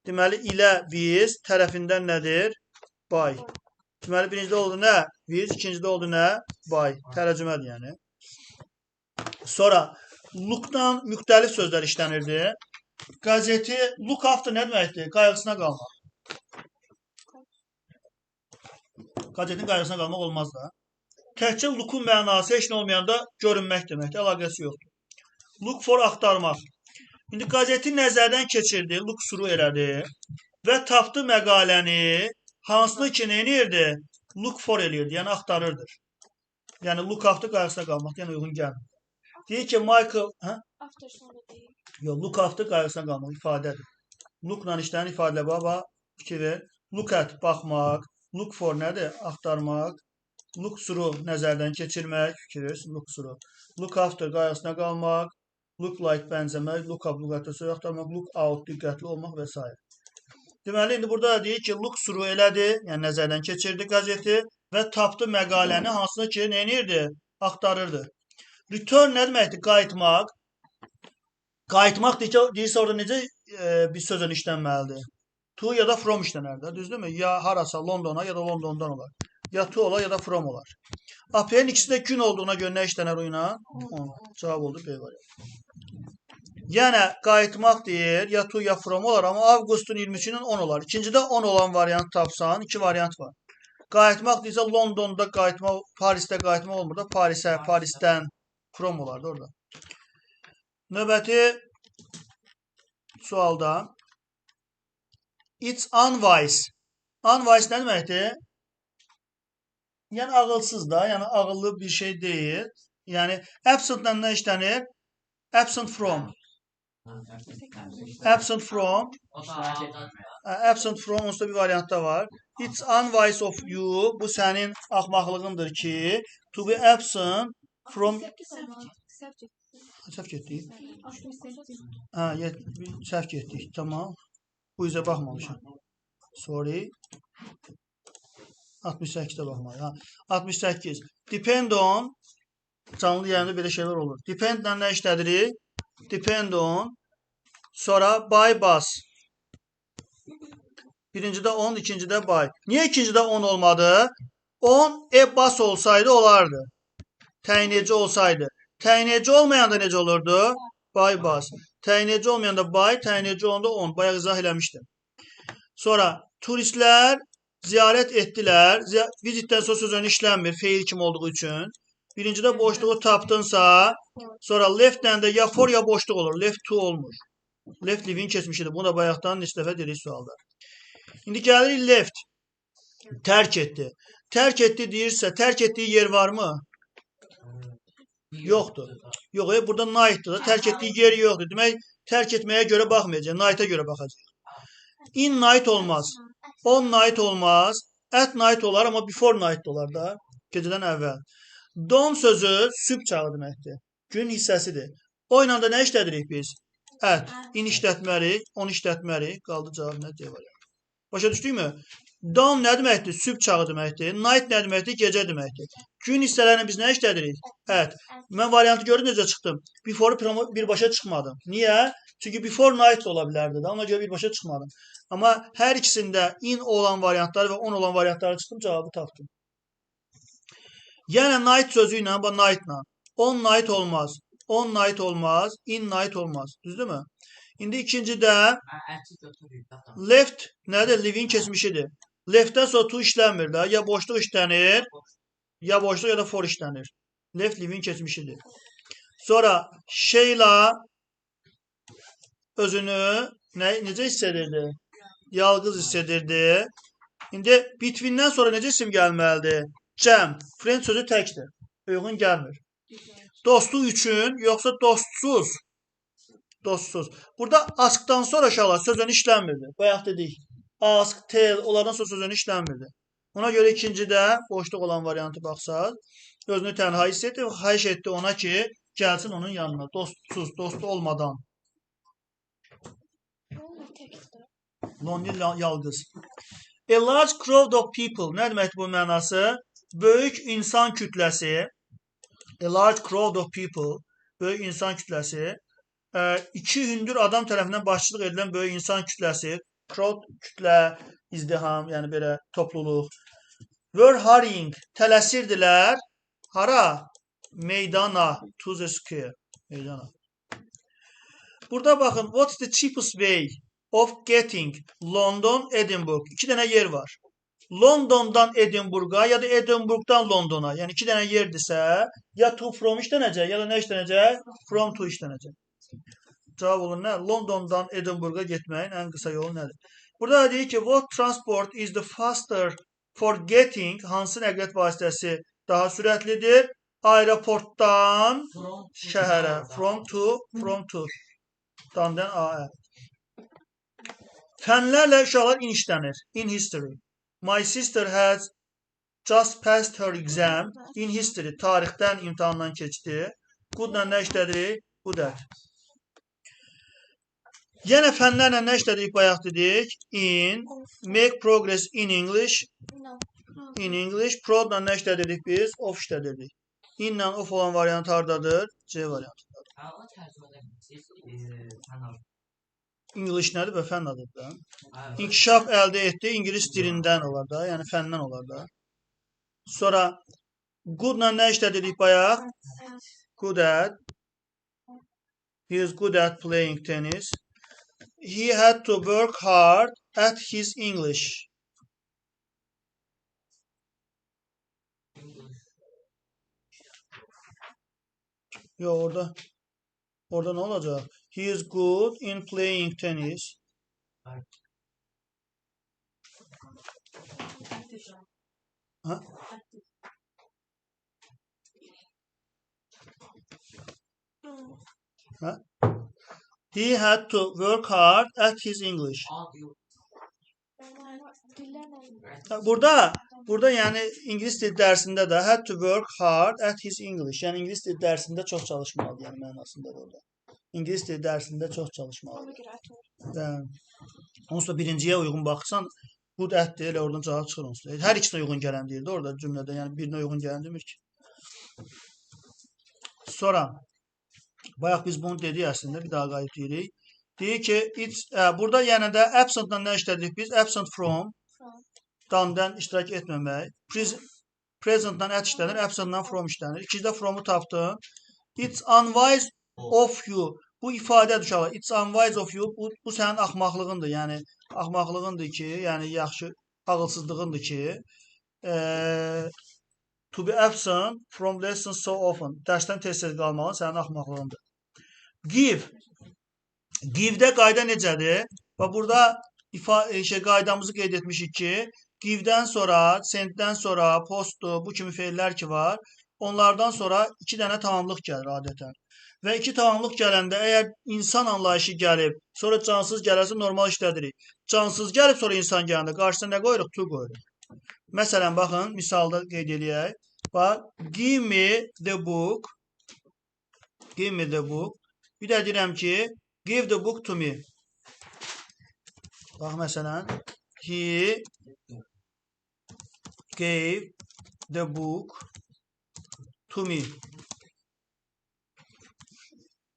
Deməli, ilə biz tərəfindən nədir? By. Deməli, birincidə oldu nə? Biz, ikincidə oldu nə? By. Tərcümədir yəni. Sonra look-dan müxtəlif sözlər işlənirdi. Qəzeti look after nə deməkdir? Qayğısına qalmaq. Qəzetin qayğısına qalmaq olmaz da. Təkcə look-un mənası heç nə olmayanda görünmək deməkdir. Əlaqəsi yoxdur. Look for axtarmaq. İndi qəzeti nəzərdən keçirdi, look through elədi və tapdı məqaləni, hansını ki, nə eləyirdi? Look for eləyirdi, yəni axtarırdı. Yəni look after qayğısına qalmaq, yəni uyğun gəlmir. Deyir ki, Michael, hə? After sonra deyil. Yox, look after qayğısına qalmaq ifadədir. Look-la işlənən ifadələr baba, fikir ver. Look at, baxmaq. Look for nədir? Axtarmaq. Look through, nəzərdən keçirmək, fikir verirsin, look through. Look after, qayğısına qalmaq. Look like, bənzəmək. Look up, lüğətdə söz axtarmaq. Look out, diqqətli olmaq və s. Deməli, indi burada da deyir ki, look through elədi, yəni nəzərdən keçirdi qəzeti və tapdı məqaləni, hansını ki, nə edirdi? Axtarırdı. Return nə deməkdir? Qayıtmaq. Qayıtmaq deyirsə orada necə bir sözün işlənməlidir? To ya da from işlənər də, düzdürmü? Ya harasa Londona ya da Londondan olar. Ya to olar ya da from olar. Aprelin ikisi də gün olduğuna görə nə işlənər o ilə? On. Cavab oldu B variantı. Yəni qayıtmaq deyir, ya to ya from olar, amma avqustun 23-ünün 10 olar. İkincidə 10 olan variant tapsan, iki variant var. Qayıtmaq deyirsə Londonda qayıtmaq, Parisdə qayıtmaq olmur da, Parisə, Parisdən from olardı orada. Növbəti sualda it's unwise. Unwise nə deməkdir? Yəni ağılsız da, yəni ağıllı bir şey deyil. Yəni absent-lə nə işlənir? Absent from. Absent from. Absent from onsuz da bir variantda var. It's unwise of you. Bu sənin axmaqlığındır ki, to be absent from 68 olmalı. Səhv getdi. Səhv getdik. 68. Hə, səhv getdik. Tamam. Bu üzə baxmamışam. Sorry. 68-də baxmalıyıq. Ha. 68. Depend on. Canlı yayında belə şeylər olur. Depend-lə nə işlədirik? Depend on. Sonra by bus. Birincidə on, ikincidə by. Niyə ikincidə on olmadı? On e bus olsaydı olardı. Təyin edici olsaydı. Təyin edici olmayanda necə olurdu? By bus. Təyin edici olmayanda by, təyin edici olanda on. Bayaq izah eləmişdim. Sonra turistlər ziyarət etdilər. Vizitdən sonra söz önü işlənmir, feil kimi olduğu üçün. Birincidə boşluğu tapdınsa, sonra left-dən də ya for ya boşluq olur. Left to olmur. Left leave-in keçmişidir. Bunu da bayaqdan neçə dəfə dedik sualda. İndi gəlirik left. Tərk etdi. Tərk etdi deyirsə, tərk etdiyi yer varmı? Yoxdur. Yox, burada night'dır da. Tərk etdiyi yer yoxdur. Demək, tərk etməyə görə baxmayacaq. Night'a görə baxacaq. In night olmaz. On night olmaz. At night olar, amma before night olar da. Gecədən əvvəl. Dawn sözü sübh çağı deməkdir. Gün hissəsidir. O ilə də nə işlədirik biz? At. In işlətmərik, on işlətmərik. Qaldı cavab nə? D variantı. Başa düşdükmü? Dawn nə deməkdir? Sübh çağı deməkdir. Night nə deməkdir? Gecə deməkdir. Gün hissələrini biz nə işlədirik? At. Mən variantı gördüm necə çıxdım. Before-u birbaşa çıxmadım. Niyə? Çünki before night da ola bilərdi də. Ona görə birbaşa çıxmadım. Amma hər ikisində in olan variantları və on olan variantları çıxdım, cavabı tapdım. Yəni night sözü ilə, bu night-la. On night olmaz. On night olmaz. In night olmaz. Düzdürmü? İndi ikincidə left nədir? Leave-in keçmişidir. Left-dən sonra to işlənmir də. Ya boşluq işlənir, ya boşluq ya da for işlənir. Left leave-in keçmişidir. Sonra Sheila özünü necə hiss edirdi? Yalqız hiss edirdi. İndi between-dən sonra necə isim gəlməlidir? Cəm. Friend sözü təkdir. Uyğun gəlmir. Dostu üçün, yoxsa dostsuz? Dostsuz. Burada ask-dan sonra uşaqlar söz önü işlənmirdi. Bayaq dedik. Ask, tell, onlardan sonra söz önü işlənmirdi. Ona görə ikincidə boşluq olan variantı baxsaq, özünü tənha hiss etdi və xahiş etdi ona ki, gəlsin onun yanına. Dostsuz, dostu olmadan. Lonely yalqız. A large crowd of people. Nə deməkdir bu mənası? Böyük insan kütləsi. A large crowd of people. Böyük insan kütləsi. İki hündür adam tərəfindən başçılıq edilən böyük insan kütləsi. Crowd, kütlə, izdiham, yəni belə topluluq. Were hurrying, tələsirdilər. Hara? Meydana, to the square. Meydana. Burada baxın, what's the cheapest way of getting London, Edinburgh? İki dənə yer var. Londondan Edinburgha ya da Edinburgh'dan Londona. Yəni iki dənə yerdirsə, ya to from işlənəcək, ya da nə işlənəcək? From to işlənəcək. Cavab olur nə? Londondan Edinburgha getməyin ən qısa yolu nədir? Burada da deyir ki, what transport is the faster for getting, hansı nəqliyyat vasitəsi daha sürətlidir? Aeroportdan şəhərə. From to, from to. Dandan A. Fənlərlə uşaqlar in işlənir. In history. My sister has just passed her exam in history. Tarixdən imtahandan keçdi. Good-la nə işlədirik? Good at. Yenə fənlərlə nə işlədik bayaq dedik? In, make progress in English. In English. Pro-la nə işlədirdik biz? Of işlədirdik. In-lə of olan variant hardadır? C variantındadır. English nədir və fənn adıdır da. İnkişaf əldə etdi ingilis dilindən olar da, yəni fəndən olar da. Sonra good-la nə işlədirdik bayaq? Good at. He is good at playing tennis. He had to work hard at his English. Yox, orada. Orada nə olacaq? He is good in playing tennis. Ha? Ha? He had to work hard at his English. Burada yəni ingilis dili dərsində də had to work hard at his English. Yəni ingilis dili dərsində çox çalışmalıdır, yəni mənasında da orada. İngilis dili dərsində çox çalışmalıdır. Onsuz da birinciyə uyğun baxsan, good at-dir, elə oradan cavab çıxır onsuz da. Hər ikisinə uyğun gələn deyir də orada cümlədə, yəni birinə uyğun gələn demir ki. Sonra bayaq biz bunu dedik əslində, bir daha qayıt deyirik. Deyir ki, burada yenə də absent-la nə işlədik biz? Absent from, dan-dan iştirak etməmək. Present'dan at işlənir, absent'dan from işlənir. İkincidə from'u tapdın. It's unwise of you. Bu ifadədir uşaqlar. It's unwise of you. Bu sənin axmaqlığındır. Yəni axmaqlığındır ki, yəni yaxşı ağılsızlığındır ki, to be absent from lessons so often. Dərsdən tez-tez qalmağın sənin axmaqlığındır. Give. Give-də qayda necədir? Və burada qaydamızı qeyd etmişik ki, give-dən sonra, send-dən sonra, post-u, bu kimi feillər ki var, onlardan sonra 2 dənə tamamlıq gəlir adətən. Və 2 tamamlıq gələndə əgər insan anlayışı gəlib, sonra cansız gələrsə normal işlədirik. Cansız gəlib, sonra insan gələndə qarşısına nə qoyuruq? To qoyuruq. Məsələn, baxın, misalda qeyd eləyək. Bax, give me the book. Give me the book. Bir də deyirəm ki, give the book to me. Bax, məsələn, he gave the book to me.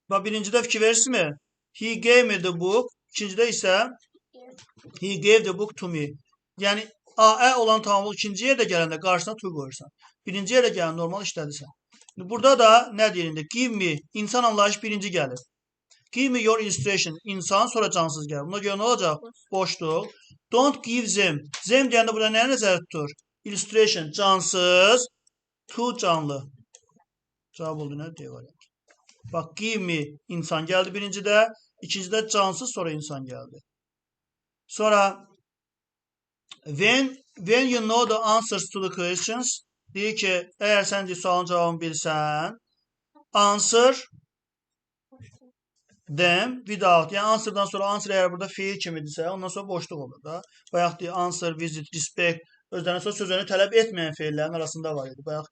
Bax, birincidə fikir verirsinizmi? He gave me the book. İkincidə isə he gave the book to me. Yəni, A, Ə olan tamamlıq ikinci yerdə gələndə qarşısına to qoyursan. Birinci yerdə gələn normal işlədirsən. Burada da nə deyir indi? Give me, insan anlayışı birinci gəlir. Give me your illustration. İnsan sonra cansız gəlir. Buna görə nə olacaq? Boşluq. Don't give them. Them deyəndə burada nəyə nəzərdə tutur? Illustration cansız, to canlı. Cavab oldu nə? D variantı. Bax, give me insan gəldi birincidə, ikincidə cansız, sonra insan gəldi. Sonra when you know the answers to the questions, deyir ki, əgər sən deyir, sualın cavabını bilsən, answer them without. Yəni answer'dan sonra answer əgər burada feil kimidirsə, ondan sonra boşluq olur da. Bayaq deyir answer, visit, respect özlərindən sonra sözünü tələb etməyən feillərin arasında var idi. Bayaq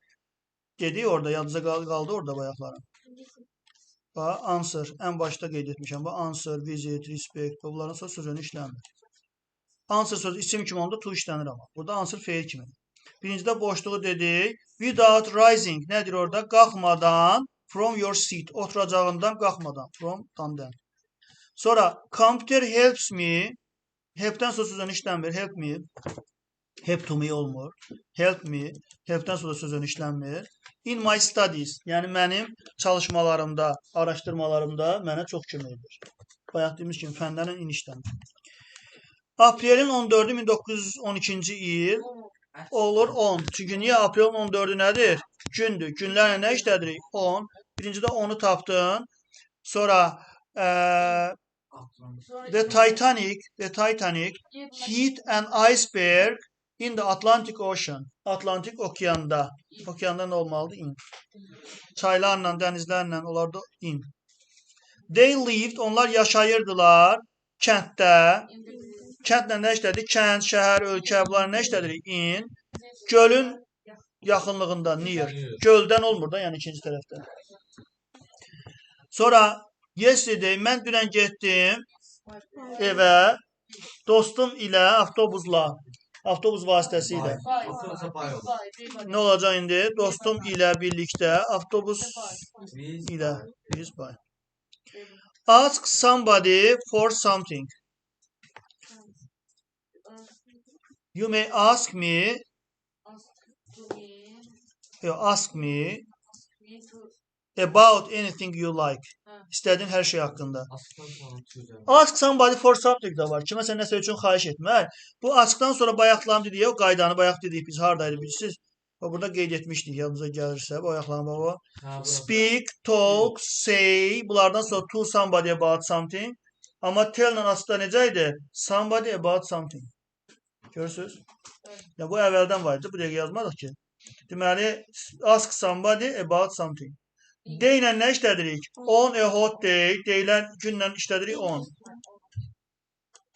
dedik orada, yadınıza qaldı orada bayaqların. Bax, answer, ən başda qeyd etmişəm. Bax, answer, visit, respect, bunların sonra sözünü işlənmir. Answer sözü isim kimi onda to işlənir amma. Burada answer feil kimidir. Birincidə boşluğu dedik. Without rising nədir orada? Qalxmadan from your seat. Oturacağından qalxmadan. From, dan. Sonra computer helps me. Help'dən sonra sözünü işlənmir. Help me. Help to me olmur. Help me. Help'dən sonra sözünü işlənmir. In my studies. Yəni mənim çalışmalarımda, araşdırmalarımda mənə çox kömək edir. Bayaq dediyimiz kimi fənlərlə in işlənmir. Aprelin 14-ü 1912-ci il olur 10. Çünki niyə aprelin 14-ü nədir? Gündür. Günlərlə nə işlədirik? 10. Birincidə 10-u tapdın. Sonra The Titanic hit an iceberg in the Atlantic Ocean. Atlantik okeanda. Okeanda nə olmalıdır? In. Çaylarla, dənizlərlə onlarda in. They lived, onlar yaşayırdılar kənddə. Kəndlə nə işlədik? Kənd, şəhər, ölkə, bunlar nə işlədirik? In. Gölün yaxınlığında, near. Göldən olmur da, yəni ikinci tərəfdə. Sonra, yesterday, mən dünən getdim evə, dostum ilə, avtobusla, avtobus vasitəsilə. Nə olacaq indi? Dostum ilə birlikdə, avtobus ilə, biz by. Ask somebody for something. You may ask me, ask me about anything you like. İstədiyin hər şey haqqında. Ask somebody for something da var. Kiməsə nəsə üçün xahiş etmək. Bu askdan sonra bayaqlarım dedik, o qaydanı bayaq dedik biz haradaydı bilirsiniz. Burada qeyd etmişdik yadınıza gəlirsə. Bayaqlarım baba. Speak, talk, say. Bunlardan sonra to somebody about something. Amma tell ilə askda necə idi? Somebody about something. Görürsünüz? Ya, bu əvvəldən var idi. Bu dəqiqə yazmadıq ki. Deməli, ask somebody about something. Day ilə nə işlədirik? On a hot day. Deyilən günlə işlədirik on.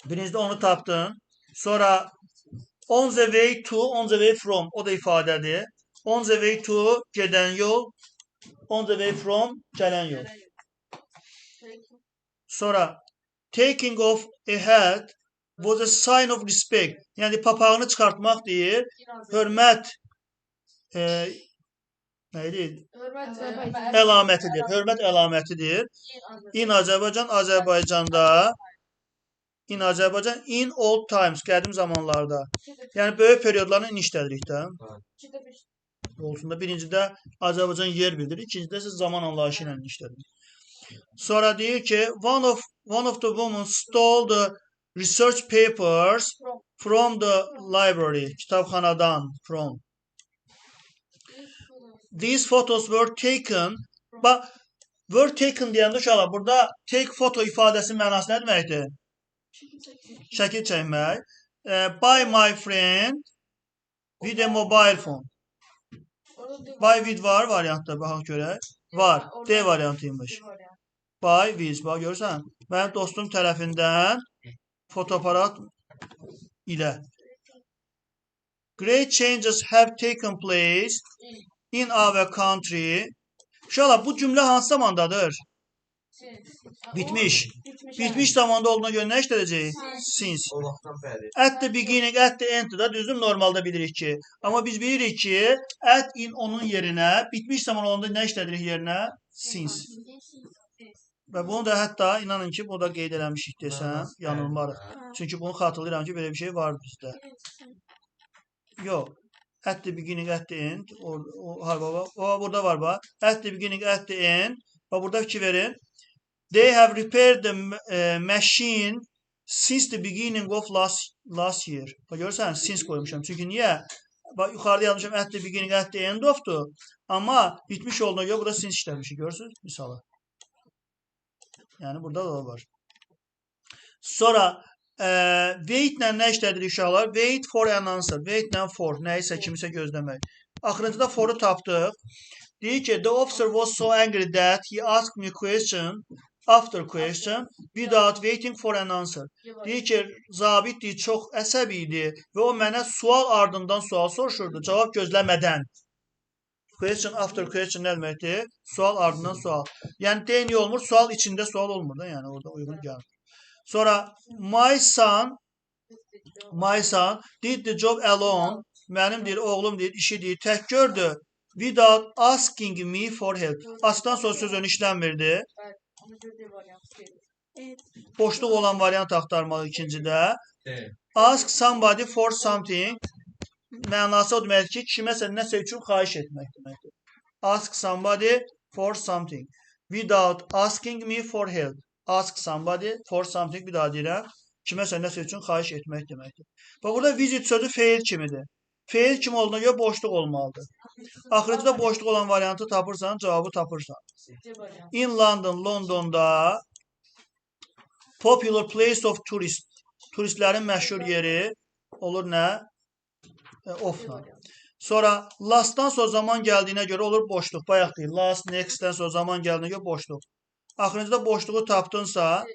Birincidə onu tapdın. Sonra on the way to, on the way from. O da ifadədir. On the way to gedən yol. On the way from gələn yol. Sonra taking off a hat was a sign of respect. Yəni papağını çıxartmaq deyir. Hörmət nə idi? Əlamətidir. Hörmət əlamətidir. In Azərbaycan, Azərbaycanda, in Azərbaycan, in old times, qədim zamanlarda. Yəni böyük periodlarla in işlədirik də. Olsun da birincidə Azərbaycan yer bildirir, ikincidə isə zaman anlayışı ilə işlədir. Sonra deyir ki, one of the women stole the research papers from the library. Kitabxanadan from. These photos were taken. Bax, were taken deyəndə uşaqlar, burada take photo ifadəsinin mənası nə deməkdir? Şəkil çəkmək. By my friend with a mobile phone. By with var variantda, baxaq görək. Var. D variantıymış. By with. Bax görürsən? Mənim dostum tərəfindən fotoaparat ilə. Great changes have taken place in our country. Uşaqlar, bu cümlə hansı zamandadır? Bitmiş. Bitmiş zamanda olduğuna görə nə işlədəcəyik? Since. O vaxtdan bəri. At the beginning, at the end da düzdür, normalda bilirik ki. Amma biz bilirik ki, at, in, onun yerinə bitmiş zaman olanda nə işlədirik yerinə? Since. Və bunu da hətta inanın ki, bunu da qeyd eləmişik desəm, yanılmarıq. Çünki bunu xatırlayıram ki, belə bir şey var bizdə. Yox. At the beginning, at the end. O, ha, baba, o, burada var bax. At the beginning, at the end. Bax, burada fikir verin. They have repaired the machine since the beginning of last year. Bax, görürsən, since qoymuşam. Çünki niyə? Bax, yuxarıda yazmışam at the beginning, at the end of'dur. Amma bitmiş olduğuna görə burada since işləmişik. Görürsünüz misalı. Yəni burada da var. Sonra wait-lə nə işlədirik uşaqlar? Wait for an answer. Wait-lə for. Nəyisə kimisə gözləmək. Axırıncıda for-u tapdıq. Deyir ki, the officer was so angry that he asked me question after question without waiting for an answer. Deyir ki, zabit deyir, çox əsəbi idi və o mənə sual ardından sual soruşurdu, cavab gözləmədən. Question after question nə deməkdir? Sual ardından sual. Yəni D niyə olmur? Sual içində sual olmur da, yəni orada uyğun gəlmir. Sonra my son did the job alone. Mənim deyir, oğlum deyir, işi deyir, tək gördü. Without asking me for help. Askdan sonra söz önü işlənmirdi. Evet. Boşluq olan variant axtarmalı ikincidə. D. Ask somebody for something mənası o deməkdir ki, kiməsə nəsə üçün xahiş etmək deməkdir. Ask somebody for something without asking me for help. Ask somebody for something, bir daha deyirəm. Kiməsə nəsə üçün xahiş etmək deməkdir. Bax, burada visit sözü feil kimidir. Feil kimi olduğuna görə boşluq olmalıdır. Axırıncıda boşluq olan variantı tapırsan, cavabı tapırsan. In London, Londonda popular place of tourist. Turistlərin məşhur yeri olur nə? Ofla. Sonra last'dan sonra zaman gəldiyinə görə olur boşluq. Bayaq deyil. Last, next'dən sonra zaman gəldiyinə görə boşluq. Axırıncıda boşluğu tapdınsa,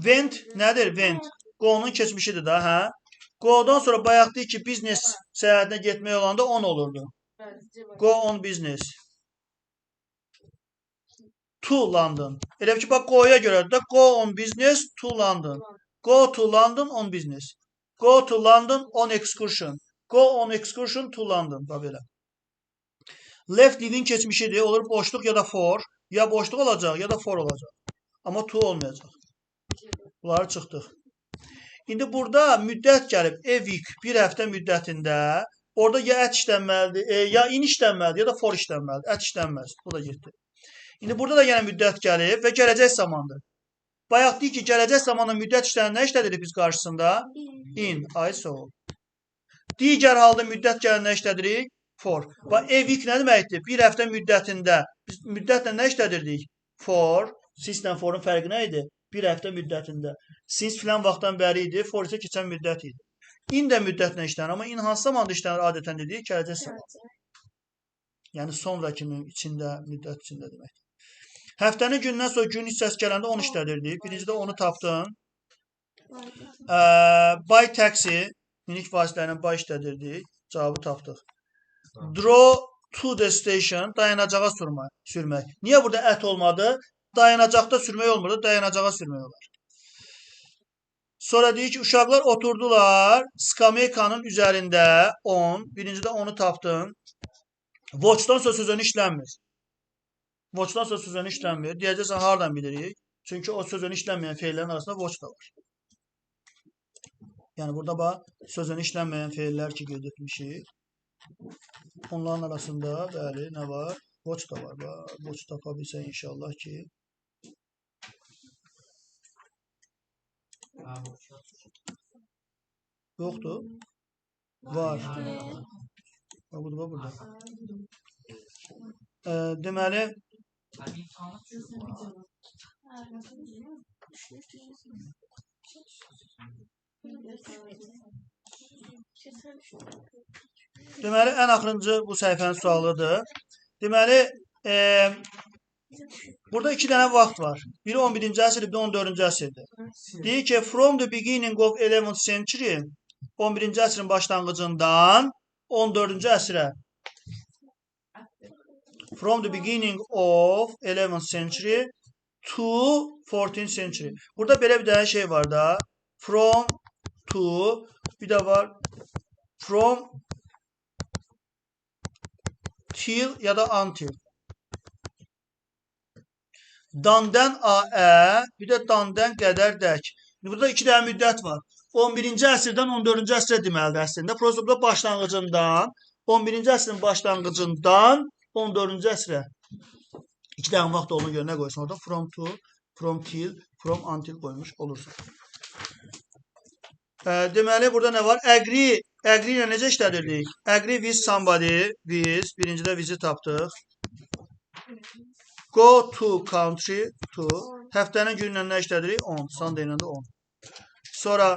went nədir? Went. Go'nun keçmişidir da, hə? Go'dan sonra bayaq deyil ki, business səyahətinə getmək olanda on olurdu. Go on business. To London. Elə bil ki, bax go'ya görədir də go on business to London. Go to London on business. Go to London on excursion. Go on excursion to London. Bax belə. Left, leave-in keçmişidir. Olur boşluq ya da for. Ya boşluq olacaq, ya da for olacaq. Amma to olmayacaq. Bunları çıxdıq. İndi burada müddət gəlib. A week, bir həftə müddətində. Orada ya at işlənməlidir, ya in işlənməlidir, ya da for işlənməlidir. At işlənməz. Bu da getdi. İndi burada da yenə müddət gəlib və gələcək zamandır. Bayaq deyik ki, gələcək zamanda müddət işlənən nə işlədirik biz qarşısında? In. Ay sağ ol. Digər halda müddət gələn nə işlədirik? For. Bax, a week nə deməkdir? Bir həftə müddətində. Biz müddətlə nə işlədirdik? For. Since-lə for-un fərqi nə idi? Bir həftə müddətində. Since filan vaxtdan bəri idi, for isə keçən müddət idi. In də müddətlə işlənir, amma in hansı zamanda işlənir adətən dedik? Gələcək zaman. Yəni sonrakinin içində, müddət içində deməkdir. Həftənin gündən sonra gün hissəsi gələndə onu işlədirdik. Birincidə onu tapdın. By taxi, minik vasitələrlə by işlədirdik. Cavabı tapdıq. Drove to the station, dayanacağa sürmək. Niyə burada at olmadı? Dayanacaqda sürmək olmur, dayanacağa sürmək olar. Sonra deyir ki, uşaqlar oturdular skameykanın üzərində 10. Birincidə onu tapdın. Watch-dan sonra söz önü işlənmir. Watch-dan sonra söz önü işlənmir. Deyəcəksən, hardan bilirik? Çünki o söz önü işlənməyən feillərin arasında watch da var. Yəni burada bax sözün işlənməyən feillər ki qeyd etmişik. Onların arasında bəli nə var? Watch da var. Bax, watch tapa bilsək inşallah ki. Yoxdur. Var. Bax, burada, bax, burada. Deməli Deməli, ən axırıncı bu səhifənin sualıdır. Deməli, burada iki dənə vaxt var. Biri 11-ci əsr, biri 14-cü əsrdir. Deyir ki, from the beginning of 11th century, 11-ci əsrin başlanğıcından 14-cü əsrə. From the beginning of 11th century to 14th century. Burada belə bir dənə şey var da. From to, bir də var from till ya da until. Dandan AE, bir də dandan qədər dək. Burada iki dənə müddət var. 11-ci əsrdən 14-cü əsrə deməlidir əslində. Prosta burada başlanğıcından, 11-ci əsrin başlanğıcından 14-cü əsrə. İki dənə vaxt olduğuna görə nə qoysun orada? From to, from till, from until qoymuş olursun. Deməli, burada nə var? Agree, agree ilə necə işlədirdik? Agree with somebody, with, birincidə with'i tapdıq. Go to country, to. Həftənin günü ilə nə işlədirik? On, Sunday ilə də on. Sonra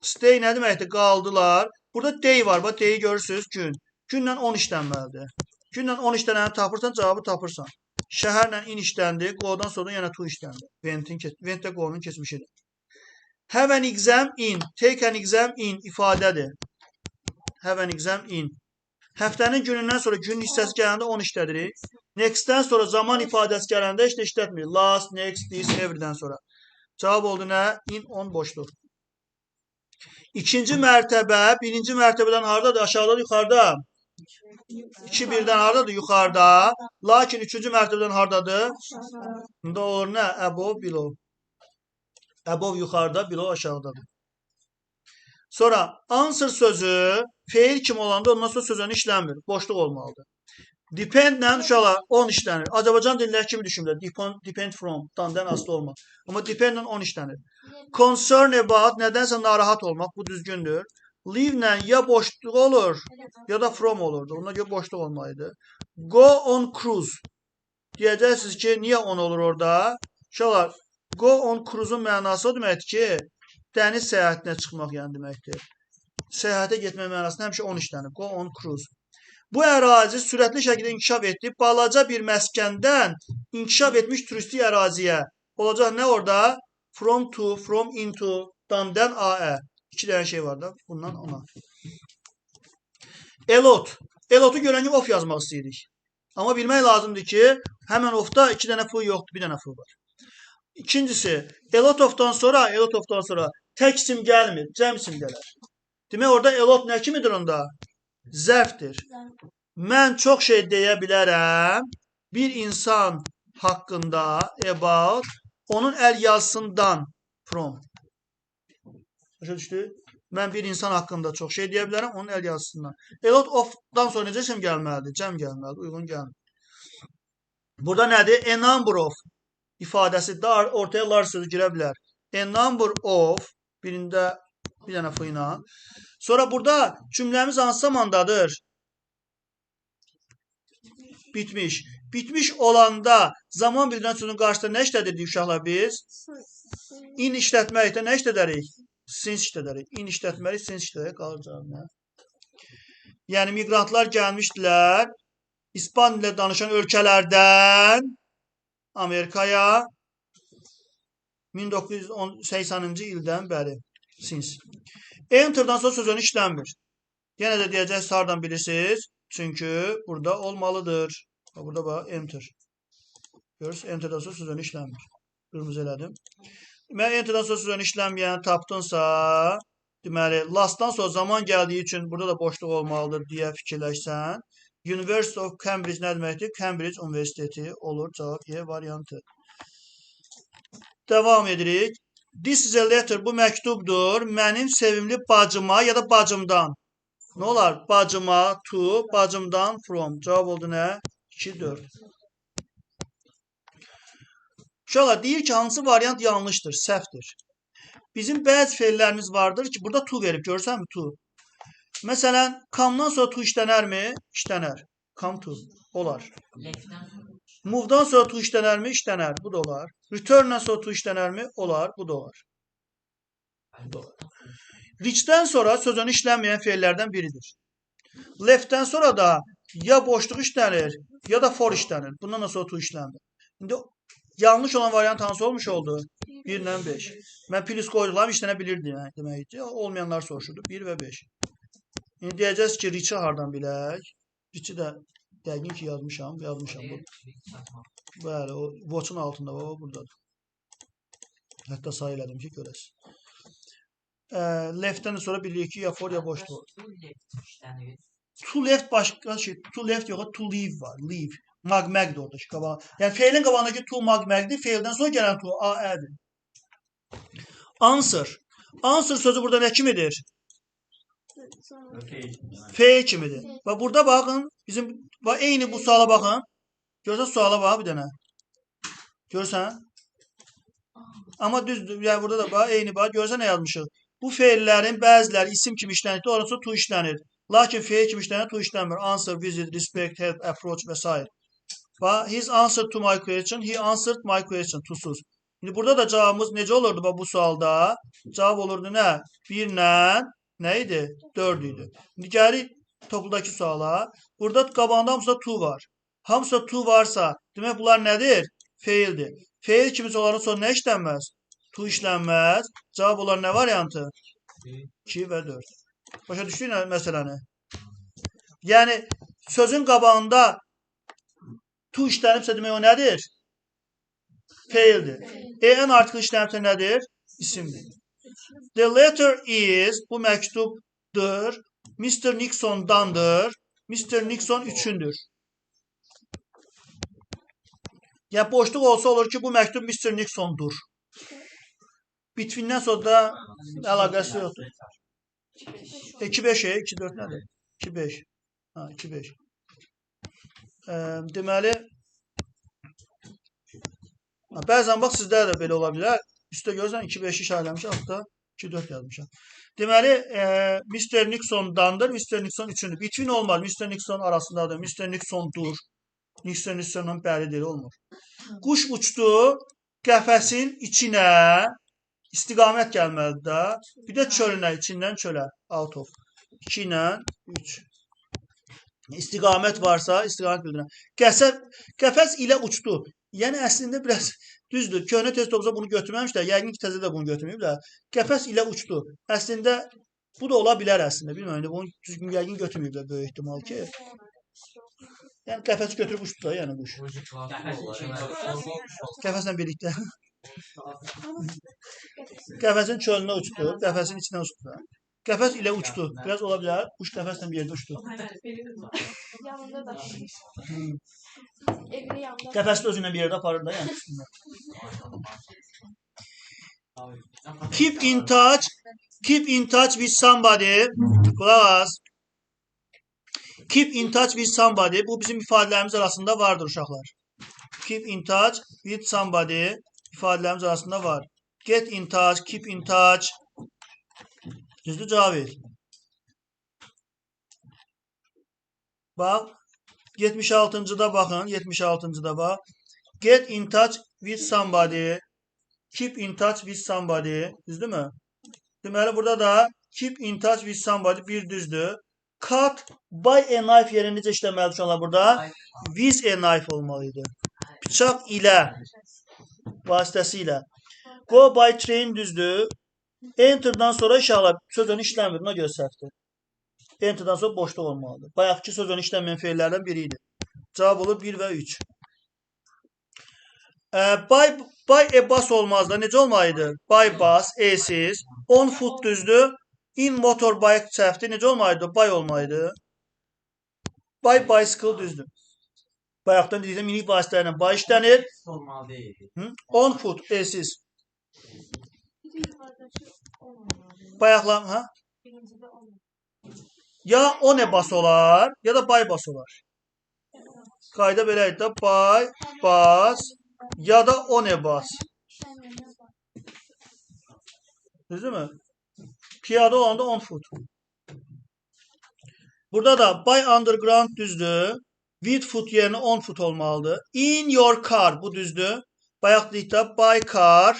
stay nə deməkdir? Qaldılar. Burada day var, bax, day'i görürsünüz, gün. Günlə 10 işlənməlidir. Günlə 10 işlənəni tapırsan, cavabı tapırsan. Şəhərlə in işləndi, go-dan sonra yenə to işləndi. Went də go-nun keçmişidir. Have an exam in, take an exam in ifadədir. Have an exam in. Həftənin günündən sonra günün hissəsi gələndə 10 işlədirik. Next-dən sonra zaman ifadəsi gələndə heç nə işlətmirik. Last, next, this, every-dən sonra. Cavab oldu nə? In, on boşluq. İkinci mərtəbə, birinci mərtəbədən haradadır? Aşağıdadır, yuxarıda. 2 birdən haradadır? Yuxarıda. Lakin üçüncü mərtəbədən haradadır? Bunda olur nə? Above, below. Above yuxarıda, below aşağıdadır. Sonra answer sözü feil kimi olanda ondan sonra sözünü işlənmir. Boşluq olmalıdır. Depend-lə uşaqlar on işlənir. Azərbaycan dilində kimi düşünürlər? Depend from, dandan asılı olmaq. Amma depend-lə on işlənir. Concern about, nədənsə narahat olmaq, bu düzgündür. Leave-lə ya boşluq olur, ya da from olurdu. Ona görə boşluq olmalıydı. Go on cruise. Deyəcəksiniz ki, niyə on olur orada? Uşaqlar, go on cruise-un mənası o deməkdir ki, dəniz səyahətinə çıxmaq yəni deməkdir. Səyahətə getmək mənasında həmişə on işlənir. Go on cruise. Bu ərazi sürətli şəkildə inkişaf etdi. Balaca bir məskəndən inkişaf etmiş turistik əraziyə. Olacaq nə orada? From to, from into, dandan AE. İki dənə şey var da, bundan ona. Elot. Elot'u görən kimi of yazmaq istəyirik. Amma bilmək lazımdır ki, həmən ofda iki dənə F yoxdur, bir dənə F var. İkincisi, Elotov'dan sonra tək isim gəlmir, cəm isim gələr. Demək orada elot nə kimidir onda? Zərfdir. Mən çox şey deyə bilərəm bir insan haqqında, about, onun əl yazısından, from. Başa düşdü? Mən bir insan haqqında çox şey deyə bilərəm, onun əl yazısından. A lot of-dan sonra necə isim gəlməlidir? Cəm gəlməlidir, uyğun gəlmir. Burada nədir? A number of ifadəsi da ortaya large sözü girə bilər. A number of, birində bir dənə f ilə. Sonra burada cümləmiz hansı zamandadır? Bitmiş. Bitmiş olanda zaman bildirən sözün qarşısında nə işlədirdik uşaqlar biz? In işlətməkdə nə işlədərik? Since işlədərik. In işlətməlik, since işlədərik. Qalır cavab nə? Yəni miqrantlar gəlmişdilər İspan dilində danışan ölkələrdən Amerikaya 1980-cı ildən bəri. Since. Enter'dan sonra sözünü işlənmir. Yenə də deyəcəksiniz, hardan bilirsiniz? Çünki burada olmalıdır. Bax, burada bax, enter. Görürsünüz, enter'dan sonra sözünü işlənmir. Qırmızı elədim. Deməli, enter'dan sonra sözünü işlənməyəni tapdınsa, deməli, last'dan sonra zaman gəldiyi üçün burada da boşluq olmalıdır deyə fikirləşsən. University of Cambridge nə deməkdir? Cambridge Universiteti olur. Cavab E variantı. Davam edirik. This is a letter. Bu məktubdur. Mənim sevimli bacıma ya da bacımdan. Nə olar? Bacıma, to, bacımdan, from. Cavab oldu nə? 2, 4. Uşaqlar, deyir ki, hansı variant yanlışdır, səhvdir. Bizim bəzi feillərimiz vardır ki, burada to verib, görsənmi to? Məsələn, come-dan sonra to işlənərmi? İşlənər. Come to. Olar. Move-dan sonra to işlənərmi? İşlənər. Bu da olar. Return-dan sonra to işlənərmi? Olar. Bu da olar. Bu da olar. Reach-dən sonra sözün işlənməyən feillərdən biridir. Left-dən sonra da ya boşluq işlənir, ya da for işlənir. Bundan da sonra to işlənmir. İndi yanlış olan variant hansı olmuş oldu? 1 ilə 5. Mən plus qoyduqlarım işlənə bilirdi, yəni, deməkdir. Olmayanlar soruşurdu. 1 və 5. İndi deyəcəyiz ki, reach-i hardan bilək? Reach-i də yəqin ki, yazmışam. Yazmışam. Bəli, o watch-un altında, o buradadır. Hətta say elədim ki, görəsiniz. Left-dən sonra bilirik ki, ya for, ya boşluq. To left başqa şey. To left yox, to leave var. Leave. Mag-məgdir oradakı qabaq. Yəni feilin qabağındakı to mag-məgdir. Feildən sonra gələn to a-ədir. Answer. Answer sözü burada nə kimidir? Feil kimidir. Və burada baxın, bizim bax, eyni bu suala baxın. Görsən suala bax bir dənə. Görsən? Amma düzdür. Yəni burada da bax eyni bax. Görsən nə yazmışıq? Bu feillərin bəziləri isim kimi işlənir, orası to işlənir. Lakin feil kimi işlənir, to işlənmir. Answer, visit, respect, help, approach və s. Bax, his answer to my question, he answered my question, tosuz. İndi burada da cavabımız necə olurdu bax bu sualda? Cavab olurdu nə? 1 ilə nə idi? 4 idi. İndi gəlirik topludakı suala. Burada qabağında hamısında to var. Hamısında to varsa, demək bunlar nədir? Feildir. Feil kimisə onların sonra nə işlənməz? To işlənməz. Cavab olar nə variantı? 2 və 4. Başa düşdük nə məsələni? Yəni, sözün qabağında to işlənibsə demək o nədir? Feildir. En artıq işlənibsə nədir? İsimdir. The letter is, bu məktubdur. Mr. Nixon'dandır. Mr. Nixon üçündür. Yəni, boşluq olsa olur ki, bu məktub Mr. Nixon'dur. Between'dən sonra da əlaqəsi yoxdur. 2-5, 2-4 nədir? 2-5. Ha, 2-5. Deməli, bəzən bax sizdə də belə ola bilər. Üstə görürsən 2-5 işarələmişəm, altda 2-4 yazmışam. Deməli, Mr. Nixon'dandır, Mr. Nixon üçündür. Between olmaz, Mr. Nixon arasındadır, Mr. Nixon'dur. Mr. Nixon'un bəlidir, olmur. Quş uçdu qəfəsin içinə, istiqamət gəlməlidir də. Bir də çölünə, içindən çölə, out of. 2 ilə 3. İstiqamət varsa, istiqamət bildirən. Qəfəs ilə uçdu. Yəni, əslində biraz düzdür. Köhnə test olsa bunu götürməmişlər. Yəqin ki, təzə də bunu götürməyiblər. Qəfəs ilə uçdu. Əslində, bu da ola bilər əslində. Bilmirəm, bunu düzgün yəqin götürməyiblər böyük ehtimal ki. Yəni, qəfəsi götürüb uçdu da, yəni quş. Qəfəslə birlikdə. Qəfəsin çölünə uçdu, qəfəsin içinə uçdu. Qəfəs ilə uçdu. Biraz ola bilər. Quş qəfəslə bir yerdə uçdu. Yanında da. Evinin yanında. Qəfəsi də özü ilə bir yerdə aparır da, yəni. Keep in touch. Keep in touch with somebody. Qulaq as. Keep in touch with somebody. Bu bizim ifadələrimiz arasında vardır uşaqlar. Keep in touch with somebody ifadələrimiz arasında var. Get in touch, keep in touch. Düzdür, cavab ver. Bax, 76-cıda baxın, 76-cıda bax. Get in touch with somebody. Keep in touch with somebody. Düzdürmü? Deməli, burada da keep in touch with somebody bir düzdür. Cut by a knife yerinə necə işləməlidir uşaqlar burada? With a knife olmalıydı. Bıçaq ilə, vasitəsilə. Go by train düzdür. Enter'dan sonra inşallah söz önü işlənmir. Buna görə səhvdir. Enter'dan sonra boşluq olmalıdır. Bayaqki söz önü işlənməyən feillərdən biri idi. Cavab olur 1 və 3. By a bus olmaz da. Necə olmalıydı? By bus, E-siz. On foot düzdür. In motorbike səhvdir. Necə olmalıydı? By olmalıydı. By bicycle düzdür. Bayaqdan dediyim minik vasitələrlə by işlənir. Olmalı deyildi. Hı? On foot, E-siz. Bayaqla, hə? Ya on a bus olar, ya da by bus olar. Qayda belə idi də, by bus ya da on a bus. Düzdürmü? Piyada olanda on foot. Burada da by underground düzdür. With foot yerinə on foot olmalıdır. In your car bu düzdür. Bayaq dedik də by car.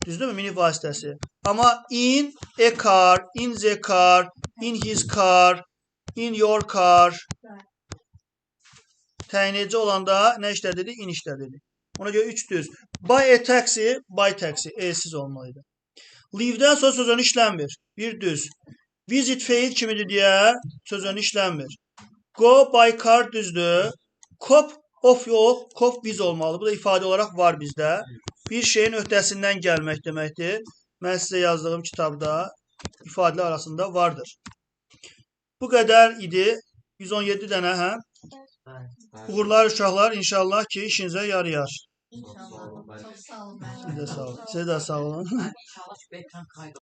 Düzdürmü? Minik vasitəsi. Amma in a car, in the car, in his car, in your car. Təyin edici olanda nə işlədirik? In işlədirik. Ona görə 3 düz. By a taxi, by taxi. E-siz olmalıydı. Leave-dən sonra söz önü işlənmir. Bir düz. Visit feil kimidir deyə söz önü işlənmir. Go by car düzdür. Cope of yox, cope with olmalı. Bu da ifadə olaraq var bizdə. Bir şeyin öhdəsindən gəlmək deməkdir. Mən sizə yazdığım kitabda ifadələr arasında vardır. Bu qədər idi. 117 dənə, hə? Uğurlar uşaqlar, inşallah ki, işinizə yarayar. İnşallah. Çox sağ olun. Sizə də sağ olun. Sizə də sağ olun. İnşallah şu ekran kaydı.